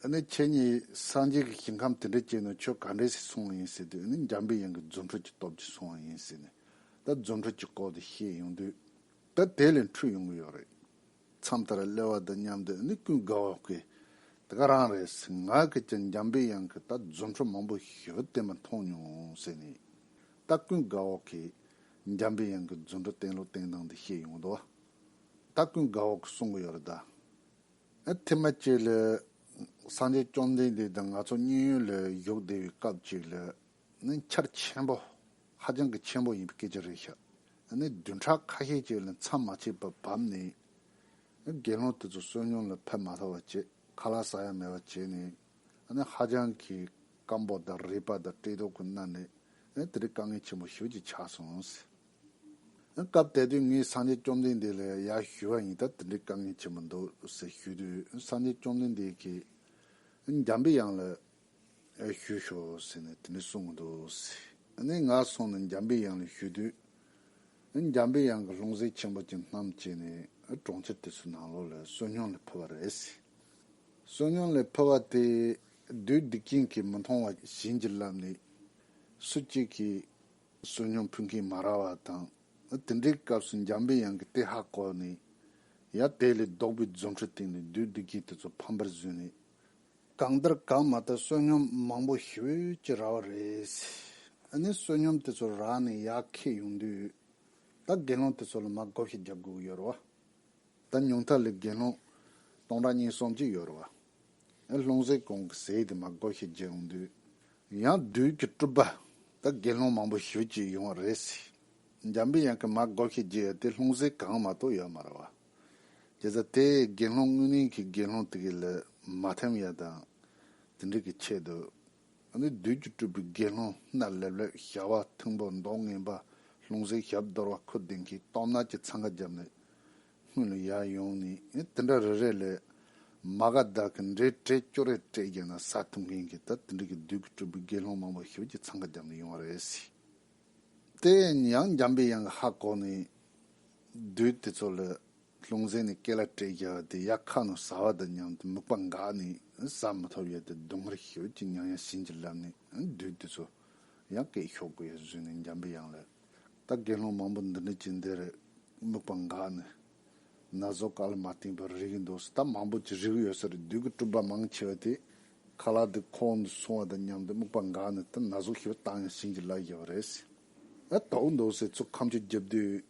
ཨ་ནི་ཁྱེད་གཉིས་སངས་རྒྱས་ཀྱི་ཞིང་ཁམས་དེ་འདྲ་བྱས་ནས་ཆོས་ག་འདྲ་ཞིག་སོང་བ་ཡིན་ཟེར་དུས། ཨ་ནི་འཇམ་པའི་དབྱངས་ཀྱིས་རྫུ་འཕྲུལ་གྱི་སྟོབས་ཀྱིས་སོང་བ་ཡིན་ཟེར་ནས། ད་རྫུ་འཕྲུལ་གྱི་སྐོར་དེ་བཤད་ཡོང་དུས། ད་དེ་ལས་འཕྲོས་ཡོང་གི་ཡོད་རེད། མཚམས་དེར་གླེ་བ་དང་མཉམ་དུ་ཨ་ནི་ཀུན་དགའ་བོ་གིས། དེ་ག་རང་རེད། ང་གིས་ཀྱང་འཇམ་པའི་དབྱངས་ཀྱིས་ད་རྫུ་འཕྲུལ་མང་པོ་ཞེ་པོ་བསྟན་པ་མཐོང་མྱོང་ཟེར་ནས། ད་ཀུན་དགའ་བོ་གིས་འཇམ་པའི་དབྱངས་ཀྱིས་རྫུ་འཕྲུལ་བསྟན་ལུགས་བསྟན་སྟངས་འདི་བཤད་ཡོང་འདུག་ད་ཀུན་དགའ་བོ་གིས་གསུང་གི་ཡོད་རེད་ད། ཨ་ཐེངས་མ་གཅིག་ལ་སངས་རྒྱས་བཅོམ་ལྡན་འདས་དང་ང་ཚོ་མཉན་ཡོད་ལ་བཞུགས་བསྡད་པའི་སྐབས་གཅིག་ལ། ནི་ཆར་ཆེན་པོ། ཧ་ཅང་གི་ཆེན་པོ་ཡིན་པའི་སྐད་ཆ་རེད་ཤག་ཨ་ནི་བདུན་ཕྲག་ཁ་ཤས་ཅིག་ལ་མཚམས་མ་ཆད་པར་བབས་ནས། དགེ་སློང་དེ་ཚོ་བསོད་སྙོམས་ལ་ཕེབས་མ་ཐུབ་པ་བྱས། ཁ་ལག་ཟ་ཡ་མེད་པ་བྱས་ནས། ཨ་ནི་ཧ་ཅང་གི་སྐམ་པོ་དང་རུས་པ་དང་བཀྲེས་ལྟོགས་ཀྱིས་མནར་ནས། ཨ་ནི་དེ་འདྲའི་དཀའ་ངལ་ཆེན་པོ་ཞེ་པོ་ཅིག་ཆགས་སོང་ཟེར། ཨ་སྐབས་དེ་དུས་ངས་སངས་རྒྱས་བཅོམ་ལྡན་འདས་ལ་ཡར་ཞུས་པ་ཡིན། ད་དེ་འདྲའི་དཀའ་ངལ་ཆེན་པོ་འདུག་ཟེར་ཞུས་དུས། སངས་རྒྱས་བཅོམ་ལྡན་འདས་ཀྱིས་འཇམ་པའི་དབྱངས་ལ་ཞུས་ཤོག་ཟེར་ནས་དེ་འདྲ་གསུངས་འདུག་ཟེར། ཨ་ནི་ང་སོང་ནས་འཇམ་པའི་དབྱངས་ལ་ཞུས་དུས། འཇམ་པའི་དབྱངས་ཀྱིས་ལྷུང་བཟེད་ཆེན་པོ་ཅིག་བསྣམས་བྱས་ནས་གྲོང་ཁྱེར་དེ་ཚོའི་ནང་ལོགས་ལ་བསོད་སྙོམས་ལ་ཕུལ་བ་རེད་ཟེར། བསོད་སྙོམས་ལ་ཕུལ་བ་དེ་བདུད་སྡིག་ཅན་གྱིས་མི་མཐོང་བ་བྱིན་གྱིས་བརླབས་ནས། སུ་གཅིག་གིས་བསོད་སྙོམས་ཕུལ་མཁན་མ་རག་པ་དང་། དེ་འདྲའི་སྐབས་སུ་འཇམ་པའི་དབྱངས་ཀྱིས་དེ་ཧ་གོ་ནས། ཡ་དེ་ལས་ལྡོག་པའི་རྫུ་འཕྲུལ་བསྟན་ནས་བདུད་སྡིག་ཅན་དེ་ཚོ་ཕམ་པར་བཟོས་ནས། གང་ལྟར་གང་མ་ལྟར་བསོད་སྙོམས་མང་པོ་ཞེ་པོ་ཅིག་རག་པ་རེད། ཨ་ནི་བསོད་སྙོམས་དེ་ཚོ་རག་ནས་ཡར་འཁྱེར་ཡོང་དུས། ད་དགེ་སློང་དེ་ཚོ་ལ་མར་བགོ་བཤའ་རྒྱག་དགོས་ཀྱི་ཡོད་རེད་བ། ད་ཉུང་མཐའ་ལ་དགེ་སློང་སྟོང་ཕྲག་གཉིས་གསུམ་ཅིག་ཡོད་རེད་བ། ཨ་ལྷུང་བཟེད་གོང་གི་ཟས་དེ་མར་བགོ་བཤའ་རྒྱག་ཡོང་དུས། ཡང་བདུད་ཀྱི་སྤྲུལ་པ། ད་དགེ་སློང་མང་པོ་ཞེ་པོ་ཅིག་ཡོང་བ་རེད་ཟེར། འཇམ་པའི་དབྱངས་ཀྱིས་མར་བགོ་བཤའ་རྒྱག་ཡ་དེ་ལྷུང་བཟེད་གང་མ་གཏོགས་ཡོད་མ་རེད་བ། བྱས་ཙང་དེ་དགེ་སློང་དངོས་གནས་ཀྱི་དགེ་སློང་དེ་གི་ལ་མ་འཐམ་ཡ་དང་། དེ་འདྲ་གི་ཆེད་དུ། ཨ་ནི་བདུད་ཀྱི་སྤྲུལ་པའི་དགེ་སློང་སྣ་ལེབ་ལེབ། ཞལ་བ་མཐོན་པོ། མདོག་ངན་པ། ལྷུང་བཟེད་ཞབས་རྡོལ་བ་ཁུར་ལྡིང་གིས་སྟོབས་ནག་གི་འཚང་ཁ་བརྒྱབ་ནས་སྔོན་ལ་ཡར་ཡོང་ནས། ཨེ་དེ་འདྲ་རེ་རེ་ལ་མ་ག་དྷ་གི་འབྲས་བྲེ་བཅུ་རེ་སྤྲད་བརྒྱབ་ན་ཟ་ཐུབ་མཁན་གྱི། ད་དེ་འདྲ་གི་བདུད་ཀྱི་སྤྲུལ་པའི་དགེ་སློང་མང་པོ་ཞེ་པོ་ཅིག་འཚང་ཁ་བརྒྱབ་ནས་ཡོང་བ་རེད་ཟེར། དེ་ཡང་འཇམ་པའི་དབྱངས་ཀྱིས་ཧ་གོ་ནས། བདུད་དེ་ཚོ་ལ་ལྷུང་བཟེད་ནས་སྐེ་ལ་སྤྲད་བཞག་པ་དེ་ཡར་ཁ་ནང་ཟ་བ་དང་མཉམ་དུ་མིད་པ་འགགས་ནས་ཟ་མི་ཐུབ་ཡ་དེ་སྡུག་བསྔལ་ཞེ་པོ་ཅིག་མྱངས་ཡ་བྱིན་གྱིས་བརླབས་ནས། བདུད་དེ་ཚོ་ཡང་སྐད་ཤོར་དགོས་ཡ་བཟོས་ནས། འཇམ་པའི་དབྱངས་ལ། ད་དགེ་སློང་མང་པོ་འདི་འདྲ་ཅིག་འདིར་མིད་པ་འགགས་ནས་ན་ཟུག་ག་ལ་མ་བརྟེན་པར་རིག་གི་འདུག་ཟེར། ད་མང་པོ་ཅིག་རིག་གི་ཡོད་ས་རེད། བདུད་ཀྱི་སྤྲུལ་པ་མང་ཆེ་བ་དེ་ཁ་ལག་དེ་ཁོག་ནང་སོང་བ་དང་མཉམ་དུ་མིད་པ་འགགས་ནས། ད་ན་ཟུག་ཞེ་པོ་བཏང་ཡ་བྱིན་གྱིས་བརླབས་བཞག་པ་རེད་ཟེར། ཨ་དོགས་འདུག་ཟེར། ཚུར་ཁ་མཆུ་རྒྱབ་དུས།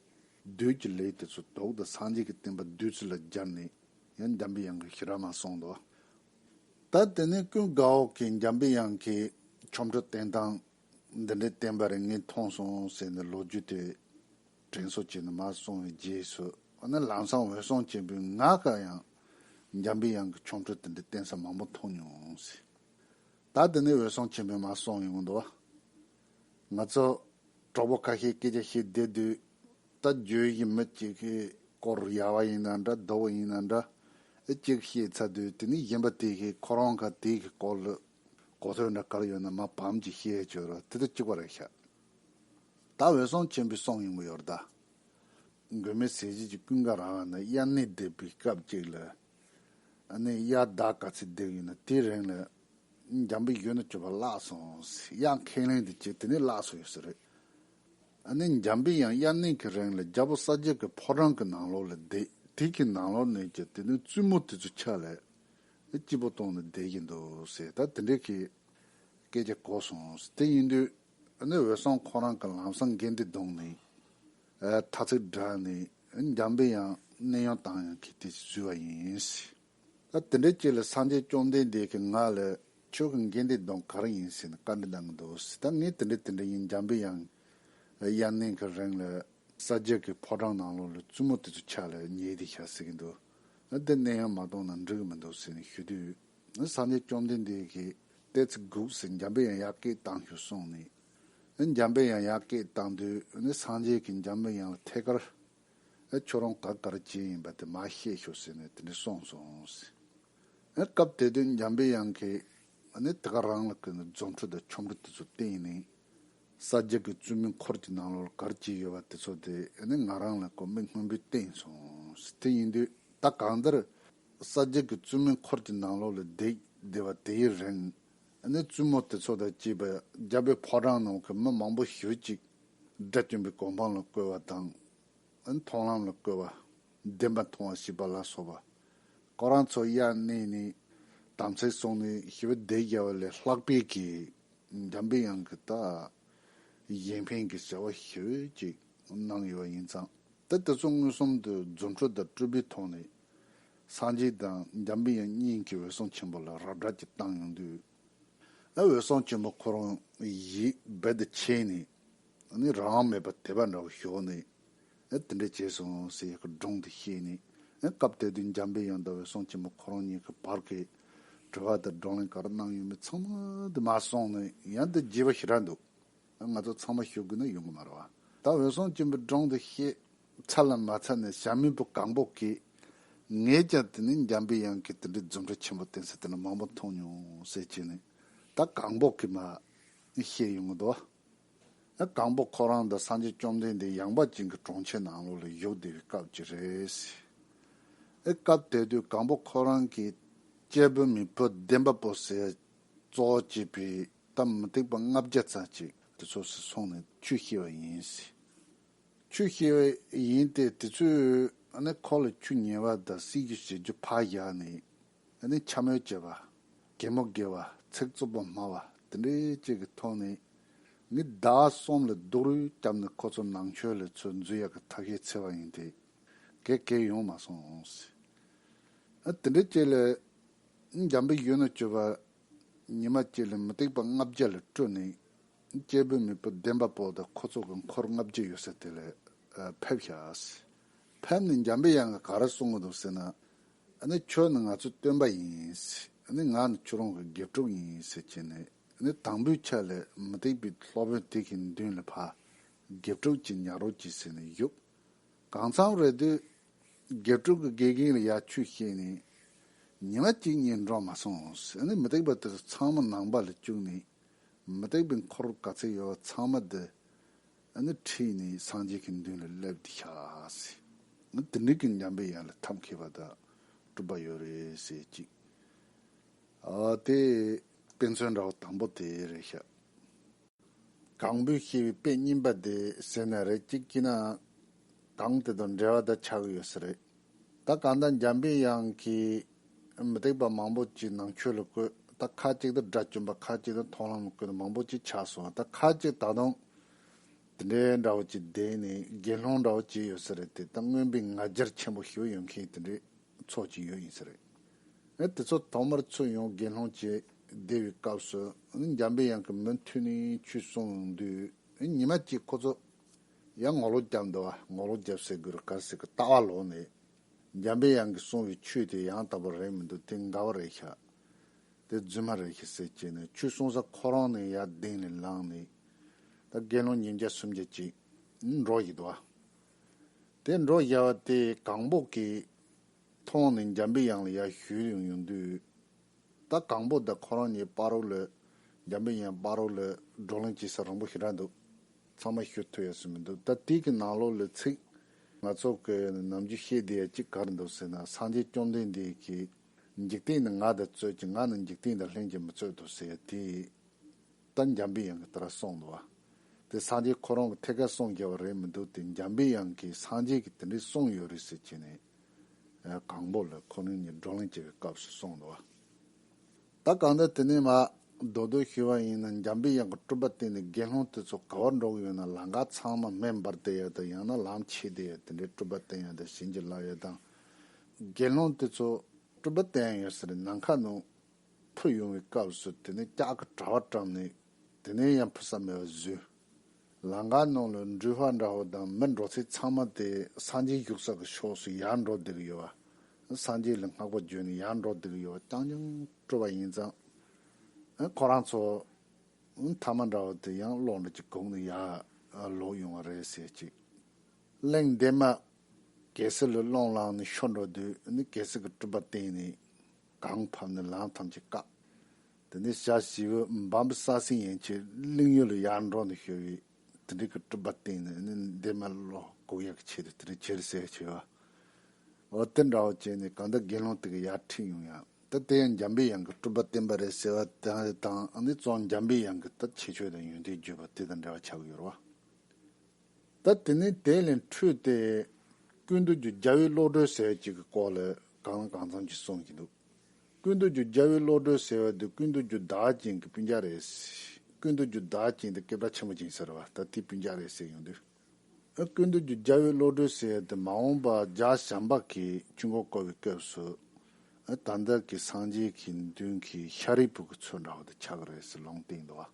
བདུད་ཀྱི་ལས་དེ་ཚོ་དོགས་དང་། སངས་རྒྱས་ཀྱི་བསྟན་པ་བདུད་ཚོ་ལ་སྦྱར་ནས་ཡང་འཇམ་པའི་དབྱངས་ཀྱིས་ཞེ་དྲག་མར་གསུངས་འདུག་ད་དེ་ནས་ཀུན་དགའ་བོ་གིས་འཇམ་པའི་དབྱངས་ཀྱི་ཆོ་འཕྲུལ་བསྟན་སྟངས་འདི་འདྲའི་བསྟན་པ་རེ་ངས་མཐོང་སོང་ཟེར་ནས་ལོ་རྒྱུས་དེ་དྲན་གསོ་བྱས་ནས་མར་གསུངས་པའི་རྗེས་སུ་ཨ་ནི་ལམ་སང་འོད་སྲུང་ཆེན་པོས་ང་ག་ཡང་འཇམ་པའི་དབྱངས་ཀྱི་ཆོ་འཕྲུལ་དེ་འདྲ་བསྟན་ས་མང་པོ་མཐོང་མྱོང་ཟེར། ད་དེ་ནས་འོད་སྲུང་ཆེན་པོས་མར་གསུངས་ཡོང་གི་འདུག་ང་ཚོ་གྲོགས་པོ་ཁ་ཤས་སྐད་ཆ་བཤད་བསྡད་དུས། ད་བརྗོད་ཡིག་མི་གཅིག་གིས་སྐོར་ཡག་པ་ཡིན་ན་འདྲ་སྡུག་པ་ཡིན་ན་འདྲ། ཨེ་གཅིག་བཤད་ཚར་དུས་དེ་ནས་གཞན་པ་དེ་གིས་ཁོ་རང་ཁ་དེ་གི་སྐོར་ལ་གོ་ཐོས་འདྲ་ག་རེ་ཡོད་ན་མར་བམ་གྱིས་བཤད་བྱོས་རོགས། དེ་དང་གཅིག་པ་རེད་ཤག་ད་འོད་སྲུང་ཆེན་པོས་གསུངས་ཡོང་གི་ཡོད་རེད་ད། མགོན་མེད་ཟས་བརྗིད་ཀྱི་ཀུན་དགའ་རང་ལ་ནི་དབྱར་གནས་བསྡད་པའི་སྐབས་གཅིག་ལ། ཨ་ནི་དབྱར་ཟླ་ག་ཚོད་བསྡད་ཡོད་ན་དེའི་རིང་ལ་འཇམ་པའི་ཡུལ་ན་གྱུར་པ་བརླག་སོང་ཟེར། དབྱར་ཁས་ལེན་དུ་བྱས་དེ་ནས་བརླག་སོང་ཡོད་ས་རེད། ཨ་ནི་འཇམ་པའི་དབྱངས་དབྱར་གནས་ཀྱི་རིང་ལ་རྒྱལ་པོ་ས་སྐྱ་གི་ཕོ་བྲང་གི་ནང་ལོགས་ལ་བསྡད། དེ་གི་ནང་ལོགས་ནས་ཀྱི་དེ་ནས་བཙུན་མོ་དེ་ཚོ་ཆ་ལ་སྐྱིད་པོ་བཏང་ནས་བསྡད་ཀྱི་འདུག་ཟེར། ད་དེ་འདྲའི་གི་སྐད་ཆ་གོ་སོང་ཟེར། དེ་ཡིན་དུས་ཨ་ནི་འོད་སྲུང་ཁོ་རང་གི་ལམ་སང་དགེ་འདུན་གདོང་ནས་ཐ་ཚིག་བསྒྲགས་ནས་འཇམ་པའི་དབྱངས་གནས་དབྱུང་བཏང་ཡག་གི་དེ་བཟོས་པ་ཡིན་ཟེར། ད་དེ་འདྲའི་རྗེས་ལ་སངས་རྒྱས་བཅོམ་ལྡན་འདས་ཀྱིས་ང་ལ་ཁྱོད་ཀྱི་དགེ་འདུན་གདོང་ག་རེ་ཡིན་ཟེར་ནས་བཀའ་འདྲི་གནང་གི་འདུག་ཟེར། ད་ངས་དེ་འདྲ་དེ་འདྲ་ཡིན། འཇམ་པའི་དབྱངས་དབྱར་གནས་ཀྱི་རིང་ལ་ས་སྐྱ་གི་ཕོ་བྲང་ནང་ལོགས་ལ་བཙུན་མོ་དེ་ཚོ་ཆ་ལ་ཉལ་བསྡད་ཤག་ཟེར་གྱི་འདུག་ཨ་འདི་གནས་དབྱུང་མ་བཏང་ན་འགྲིག་གི་མི་འདུག་ཟེར་ནས་ཞུ་དུས། ཨ་སངས་རྒྱས་བཅོམ་ལྡན་འདས་ཀྱིས་ཏོག་ཙམ་སྒུག་ཟེར། འཇམ་པའི་དབྱངས་ཡར་སྐད་བཏང་ཤོག་གསུངས་ནས། ཨ་འཇམ་པའི་དབྱངས་ཡར་སྐད་བཏང་དུས་ཨ་ནི་སངས་རྒྱས་ཀྱིས་འཇམ་པའི་དབྱངས་ལ་ཐད་ཀར། ཨ་ཁྱོད་རང་ག་ག་རེ་བྱས་ཡིན་པ་དེ་མར་བཤད་ཤོག་ཟེར་ནས་དེ་འདྲ་གསུངས་སོང་ཟེར། ཨ་སྐབས་དེ་དུས་འཇམ་པའི་དབྱངས་ཀྱིས་ཨ་ནི་དེ་ག་རང་ལ་ཀུན་ནས་རྫུ་འཕྲུལ་དང་ཆོ་འཕྲུལ་དེ་ཚོ་བསྟན་ནས། ས་སྐྱ་གི་བཙུན་མོའི་འཁོར་གྱི་ནང་ལོགས་ལ་ག་རེ་བྱས་ཡོད་པ་དེ་ཚོ་དེ་ཨ་ནི་ང་རང་ལ་ཁོ་མིག་སྔོན་པོས་བསྟན་སོང་ཟེར། དེ་ཡིན་དུས་ད་གང་ལྟར་ས་སྐྱ་གི་བཙུན་མོའི་འཁོར་གྱི་ནང་ལོགས་ལ་བསྡད་བསྡད་པ་དེའི་རིང་། ཨ་ནི་བཙུན་མོ་དེ་ཚོ་དང་བཅས་པ་རྒྱལ་པོའི་ཕོ་བྲང་ནང་གི་མི་མང་པོ་ཞེ་ཅིག་དགྲ་བཅོམ་པའི་གོ་འཕང་ལ་བཀོད་པ་དང་། མཐོང་ལམ་ལ་བཀོད་པ། བདེན་པ་མཐོང་བ་ཞེས་པ་ལ་སོགས་པ། ཁོ་རང་ཚོ་དབྱར་གནས་ནས་དམ་ཚིག་བསྲུངས་ནས་ཞི་བའི་བདེ་རྒྱལ་བ་ལས་ལྷག་པའི་གི་འཇམ་པའི་དབྱངས་ཀྱི་ད་གཞན་ཕན་གྱི་བྱ་བ་ཞེ་ཅིག་གནང་ཡོད་པ་ཡིན་ཙང་། ད་དེ་ཚོ་མངོན་སུམ་དུ་རྫུ་འཕྲུལ་དང་སྤྲུལ་པའི་ཐོག་ནས་སངས་རྒྱས་དང་འཇམ་པའི་དབྱངས་གཉིས་ཀྱིས་འོད་སྲུང་ཆེན་པོ་ལ་རབ་བསྒྲགས་ཀྱིས་བཏང་ཡོང་དུས། ཨ་འོད་སྲུང་ཆེན་པོ་ཁོ་རང་ཡིད་རྦད་དེ་ཆད་ནས། ཨ་ནི་རང་དབང་མེད་པར་དད་པ་འདྲ་བོ་ཞུགས་ནས། ཨ་དེ་འདྲ་བྱས་སོང་ཟེར་ཡག་གི་སྒྲུང་དེ་བཤད་ནས། ཨ་སྐབས་དེ་དུས་འཇམ་པའི་དབྱངས་དང་འོད་སྲུང་ཆེན་པོ་ཁོ་རང་གཉིས་ཀྱི་བར་གྱི་དྲི་བ་དང་བགྲོ་གླེང་ག་རེ་གནང་ཡོད་མེད་ཚང་མ་དེ་མར་གསུངས་ནས། ཡང་དེ་རྒྱས་པ་ཞེ་དྲག་འདུག་ཨ་ང་ཚོ་ཚང་མ་ཞུ་དགོས་ན་ཡོང་གི་མ་རེད་བ། ད་འོད་སྲུང་ཆེན་པོའི་སྒྲུང་དེ་བཤད་ཚར་ལ་མ་ཚར་ནས་ཞྭ་མོའི་བུ་གང་པོ་གིས། ངས་ཀྱང་དེ་ནས་འཇམ་པའི་དབྱངས་ཀྱིས་དེ་འདྲའི་རྫུ་འཕྲུལ་ཆེན་པོ་བསྟན་ས་དེ་འདྲ་མང་པོ་མཐོང་མྱོང་ཟེར་བྱས་ནས། ད་གང་པོ་གིས་མར་བཤད་ཡོང་གི་འདུག་ཨ་གང་པོ་ཁོ་རང་དང་སངས་རྒྱས་བཅོམ་ལྡན་འདས་ཡངས་པ་ཅན་གྱི་གྲོང་ཁྱེར་ནང་ལོགས་ལ་བཞུགས་བསྡད་པའི་སྐབས་ཅིག་རེད། ཨེ་སྐབས་དེ་དུས་གང་པོ་ཁོ་རང་གིས་སྐྱེས་བུ་མེད་པོ་བདེན་པ་པོ་ཟེར་གཙོ་བོ་བྱས་པའི་ད་མུ་སྟེགས་པ་ལྔ་བརྒྱ་ཙམ་ཅིག་དེ་ཚོ་སུ་སོང་ནས་ཆོས་བཤད་པ་ཡིན་ཟེར། ཆོས་བཤད་པ་ཡིན་ཏེ། དེ་ཚོས་ཨ་ནི་ཁོ་ལ་ཆོས་ཉན་པ་དང་སྲིད་ཀྱི་བྱེད་རྒྱུ་ཕར་བཞག་ནས། ཨ་ནི་འཕྱ་སྨོད་བྱེད་པ། གད་མོ་བགད་པ། ཚིག་རྩུབ་པོ་སྨྲ་བ་དེ་འདྲའི་ཅིག་གི་ཐོག་ནས། ངས་ཟླ་གསུམ་ལ་རྡོག་རོལ་བརྒྱབ་ནས་ཁོ་ཚོ་ནང་ཆོས་ལ་ཚུར་འཛུལ་ཡག་གི་ཐབས་ཤེས་འཚོལ་བ་ཡིན་ཏེ། གས་གས་ཡོང་མ་སོང་ཟེར། ཨ་དེ་འདྲའི་ཅིག་ལ། འཇམ་པའི་ཡུལ་ན་གྱུར་པ། ཉི་མ་གཅིག་ལ་མུ་སྟེགས་པ་ལྔ་བརྒྱ་ལ་སྤྲུལ་ནས། སྐྱེས་བུ་མེད་པོ་བདེན་པ་པོ་དང་ཁོ་ཚོ་གི་འཁོར་ལྔ་བརྒྱ་ཡོད་ས་དེ་ལ་ཨ་ཕེབས་ཤག་ཟེར། ཕེབས་ནས་འཇམ་པའི་དབྱངས་ཀྱིས་ག་རེ་གསུང་གི་འདུག་ཟེར་ན། ཨ་ནི་ཁྱོད་ནི་ང་ཚོའི་སྟོན་པ་ཡིན་ཟེར། ཨ་ནི་ང་ནི་ཁྱོད་རང་གི་དགེ་ཕྲུག་ཡིན་ཟེར་བྱས་ནས། ཨ་ནི་དང་པོའི་ཆ་ལ་མུ་སྟེགས་པའི་སློབ་དཔོན་དེ་གི་མདུན་ལ་ཕར་དགེ་ཕྲུག་ཅིག་ཉར་རོགས་གྱིས་ཟེར་ནས་བཞུགས། གང་འཚམ་རེད་དུས། དགེ་ཕྲུག་གི་དགེ་རྒན་ལ་ཡར་ཆོས་བཤད་ནས། ཉི་མ་གཅིག་གཉིས་འགྲོ་མ་སོང་ཟེར། ཨ་ནི་མུ་སྟེགས་པ་དེ་ཚོ་ཚང་མ་ནང་པ་ལ་བཅུག་ནས། མུ་སྟེགས་པའི་འཁོར་ག་ཚོད་ཡོད་པ་ཚང་མ་དེ། ཨ་ནི་ཁྲིད་ནས་སངས་རྒྱས་ཀྱི་མདུན་ལ་སླེབས་ཏེ་ཤག་ཟེར། ཨ་དེ་འདྲ་གི་འཇམ་པའི་དབྱངས་ལ་ཐབས་མཁས་པ་དང་གྲུབ་པ་ཡོད་རེད་ཟེར་ཅིག་ཨ་དེ་དཔེ་མཚོན་འདྲ་བོ་དང་པོ་དེ་རེད་ཤག་གང་པོས་བཤད་པའི་དཔེ་རྙིང་པ་དེ་ཟེར་ན་རེད། གཅིག་བྱས་ན་གང་དེ་དང་འབྲེལ་བ་དང་ཆགས་ཀྱི་ཡོད་ས་རེད། ད་གང་ལྟར་འཇམ་པའི་དབྱངས་ཀྱིས་མུ་སྟེགས་པ་མང་པོ་ཅིག་ནང་ཆོས་ལ་བཀོད། ད་ཁ་ཅིག་ཏུ་དགྲ་བཅོམ་པ། ཁ་ཅིག་ཏུ་མཐོང་ལམ་ལ་བཀོད་ནས་མང་པོ་ཅིག་ཆགས་སོང་། ད་ཁ་ཅིག་ད་དུང་དེ་འདྲའི་འདྲ་བོ་ཅིག་བསྡད་ནས་དགེ་སློང་འདྲ་བོ་ཅིག་ཡོད་ས་རེད་དེ། ད་མངོན་པའི་ང་རྒྱལ་ཆེན་པོ་ཞིག་ཡོད་མཁན་དེ་འདྲའི་ཚོགས་ཅིག་ཡོད་ཡིན་ས་རེད། ཨེ་དེ་ཚོ་ཐོག་མར་ཚུར་ཡོང་དགེ་སློང་བྱས་བསྡད་པའི་སྐབས་སུ་འཇམ་པའི་དབྱངས་ཀྱིས་མུ་མཐུད་ནས་ཆོས་གསུང་ཡོང་དུས། ཨེ་ཉི་མ་གཅིག་ཁོ་ཚོ་ཡང་ངོ་ལོག་བརྒྱབ་འདུག་བ། ངོ་ལོག་བརྒྱབ་ཟེར་དགོས་རེད། ག་རེ་ཟེར་གི། ལྟ་བ་ལོག་ནས་འཇམ་པའི་དབྱངས་ཀྱིས་གསུང་བའི་ཆོས་དེ་ཡང་དག་པ་རེད་མི་འདུག་དེ་འགལ་བ་རེད་ཤག་དེ་རྫུན་མ་རེད་ཤག་ཟེར་བྱས་ནས། ཆོས་གསུང་ས་ཁོ་རང་ནས་ཡར་གདན་ལས་ལངས་ནས། ད་དགེ་སློང་ཉིས་བརྒྱ་སུམ་བརྒྱ་ཅིག་འགྲོ་བཞིན་འདུག་བ། དེ་འགྲོ་བཞག་པ་དེ་གང་པོ་གིས་མཐོང་ནས་འཇམ་པའི་དབྱངས་ལ་ཡར་ཞུ་ཡོང་ཡོང་དུས། ད་གང་པོ་དང་ཁོ་རང་གཉིས་བར་རོགས་ལ། འཇམ་པའི་དབྱངས་བར་རོགས་ལ་བགྲོ་གླེང་བྱེད་ས་རིང་པོ་ཞེ་དྲག་འདུག་ཚང་མ་ཞུ་ཐུབ་ཡ་སུ་མི་འདུག་ད་དེ་གི་ནང་ལོགས་ལ་ཚིག་ང་ཚོ་གི་ནམ་རྒྱུན་བཤད་བསྡད་ཡ་གཅིག་ག་རེ་འདུག་ཟེར་ན། སངས་རྒྱས་བཅོམ་ལྡན་འདས་ཀྱིས་འཇིག་རྟེན་ནི་ང་དང་རྩོད་ཅིང་། ང་ནི་འཇིག་རྟེན་དང་ལྷན་ཅིག་མི་རྩོད་དོ་ཟེར་ཡ་དེ། ད་འཇམ་པའི་དབྱངས་ཀྱིས་དེ་འདྲ་གསུངས་འདུག་བ། དེ་སངས་རྒྱས་ཁོ་རང་གིས་ཐད་ཀར་གསུངས་བཞག་པ་རེད་མི་འདུག་དེ་འཇམ་པའི་དབྱངས་ཀྱིས་སངས་རྒྱས་ཀྱིས་དེ་འདྲའི་གསུངས་ཡོད་རེད་ཟེར་བྱས་ནས། ཨ་གང་པོ་ལ་ཁོ་རང་གཉིས་བགྲོ་གླེང་བྱེད་པའི་སྐབས་སུ་གསུངས་འདུག་བ། ད་གང་ལྟར་དེ་ནས་མར་མདོར་བསྡུས་ཞུས་པ་ཡིན་ན། འཇམ་པའི་དབྱངས་ཀྱི་སྤྲུལ་པ་བསྟན་ནས་དགེ་སློང་དེ་ཚོ་ག་པར་འགྲོ་གི་ཡོད་ན། ལམ་ཁ་ཚང་མ་མེ་འབར་བསྡད་ཡ་དང་། ཡང་ན་ལམ་ཕྱེ་བསྡད་ཡ། དེ་འདྲའི་སྤྲུལ་པ་བསྟན་ཡ་དང་བྱིན་གྱིས་བརླབས་ཡ་དང་། དགེ་སློང་དེ་ཚོ་སྤྲུལ་པ་བསྟན་ཡ་ཡོད་ས་རེད། ནམ་མཁའ་ནང་འཕུར་ཡོང་བའི་སྐབས་སུ་དེ་ནས་ལྕགས་ཀྱི་དྲ་བ་བཀྲམ་ནས། དེ་ནས་ཡང་འཕུར་ས་མེད་པ་བཟོས། ལམ་ཁ་ནང་ལ་འགྲུལ་པ་འདྲ་བོ་དང་མི་འགྲོ་ཚད་ཚང་མ་དེ་སངས་རྒྱས་བཞུགས་ས་གི་ཕྱོགས་སུ་ཡར་འགྲོ་བསྡད་ཀྱི་ཡོད་པ། སངས་རྒྱས་ལ་བསྔགས་པ་བརྗོད་ནས་ཡར་འགྲོ་བསྡད་ཀྱི་ཡོད་པ་རྐྱང་རྐྱང་སྤྲུལ་པ་ཡིན་ཙང་། ཁོ་རང་ཚོ་མཐའ་མ་འདྲ་བོ་དེ་ཡང་གློག་འདྲ་ཅིག་གུག་ནས་ཡར་ལོག་ཡོང་བ་རེད་ཟེར་ཅིག་གླིང་འདན་མ་གེ་སར་ལ་རླུང་ལངས་ནས་ཤོར་འགྲོ་དུས་ནི། གེ་སར་གྱི་སྤྲུལ་པ་བསྟན་ནས་གངས་ཕབ་ནས་ལམ་ཐམས་ཅད་བཀག་དེ་ནས་ཞྭ་བཞི་པོ་འབམ་པ་ས་སེང་ཡན་ཆད་གླིང་ཡུལ་ལ་ཡར་འགྲོ་ནས་ཤོར་བའི་དེ་འདྲའི་གི་སྤྲུལ་པ་བསྟན་ནས་ནི། འདན་མ་ལ་གུག་ཡག་གི་ཆེད་དུ་དེ་འདྲ་བྱེད་ཟེར་བྱས་པ། འོ་དེ་འདྲ་བོ་བྱས་ནས་གང་ལྟར་དགེ་སློང་དེ་གི་ཡར་ཁྲིད་ཡོང་ཡ། ད་དེ་ཡང་འཇམ་པའི་དབྱངས་ཀྱི་སྤྲུལ་པ་བསྟན་པ་རེད་ཟེར་བ་དང་། ཨ་ནི་གཙོ་བོ་འཇམ་པའི་དབྱངས་ཀྱིས་ད་ཁྱད་ཆོས་དང་ཡོན་ཏན་བརྗོད་པ་དེ་དང་འབྲེལ་བ་ཆགས་ཀྱི་ཡོད་རེད་བ། ད་དེ་ནས་དེ་ལས་འཕྲོས་ཏེ་ཀུན་འདུས་རྒྱུད་རྒྱལ་བའི་བློ་གྲོས་ཟེར་ཅིག་གི་སྐོར་ལ་གང་ལ་གང་འཚམ་ཅིག་གསུངས་ཀྱི་འདུག་ཀུན་འདུས་རྒྱུད་རྒྱལ་བའི་བློ་གྲོས་ཟེར་བ་དེ་ཀུན་འདུས་རྒྱུད་དག་ཅན་གྱི་སྤུན་ཀྱག་རེད། ཀུན་འདུས་རྒྱུད་དག་ཅན་དེ་བསྐལ་པ་ཆེན་པོ་ཅན་ཟེར་བ། ད་དེ་སྤུན་ཀྱག་རེད་ཟེར་ཡོང་དུས། ཨ་ཀུན་འདུས་རྒྱུད་རྒྱལ་བའི་བློ་གྲོས་ཟེར་ཡ་དེ་མ་འོངས་པ་རྒྱ་བྱམས་པ་གིས་ཆོས་འཁོར་བསྐོར་བའི་སྐབས་སུ། ཨ་ད་ལྟ་གི་སངས་རྒྱས་ཀྱི་མདུན་གྱི་ཤཱ་རིའི་བུ་གི་ཚུལ་འདྲ་བོ་དེ་ཆགས་ཀྱི་རེད་ཟེར་ལུང་བསྟན་འདུག་བ།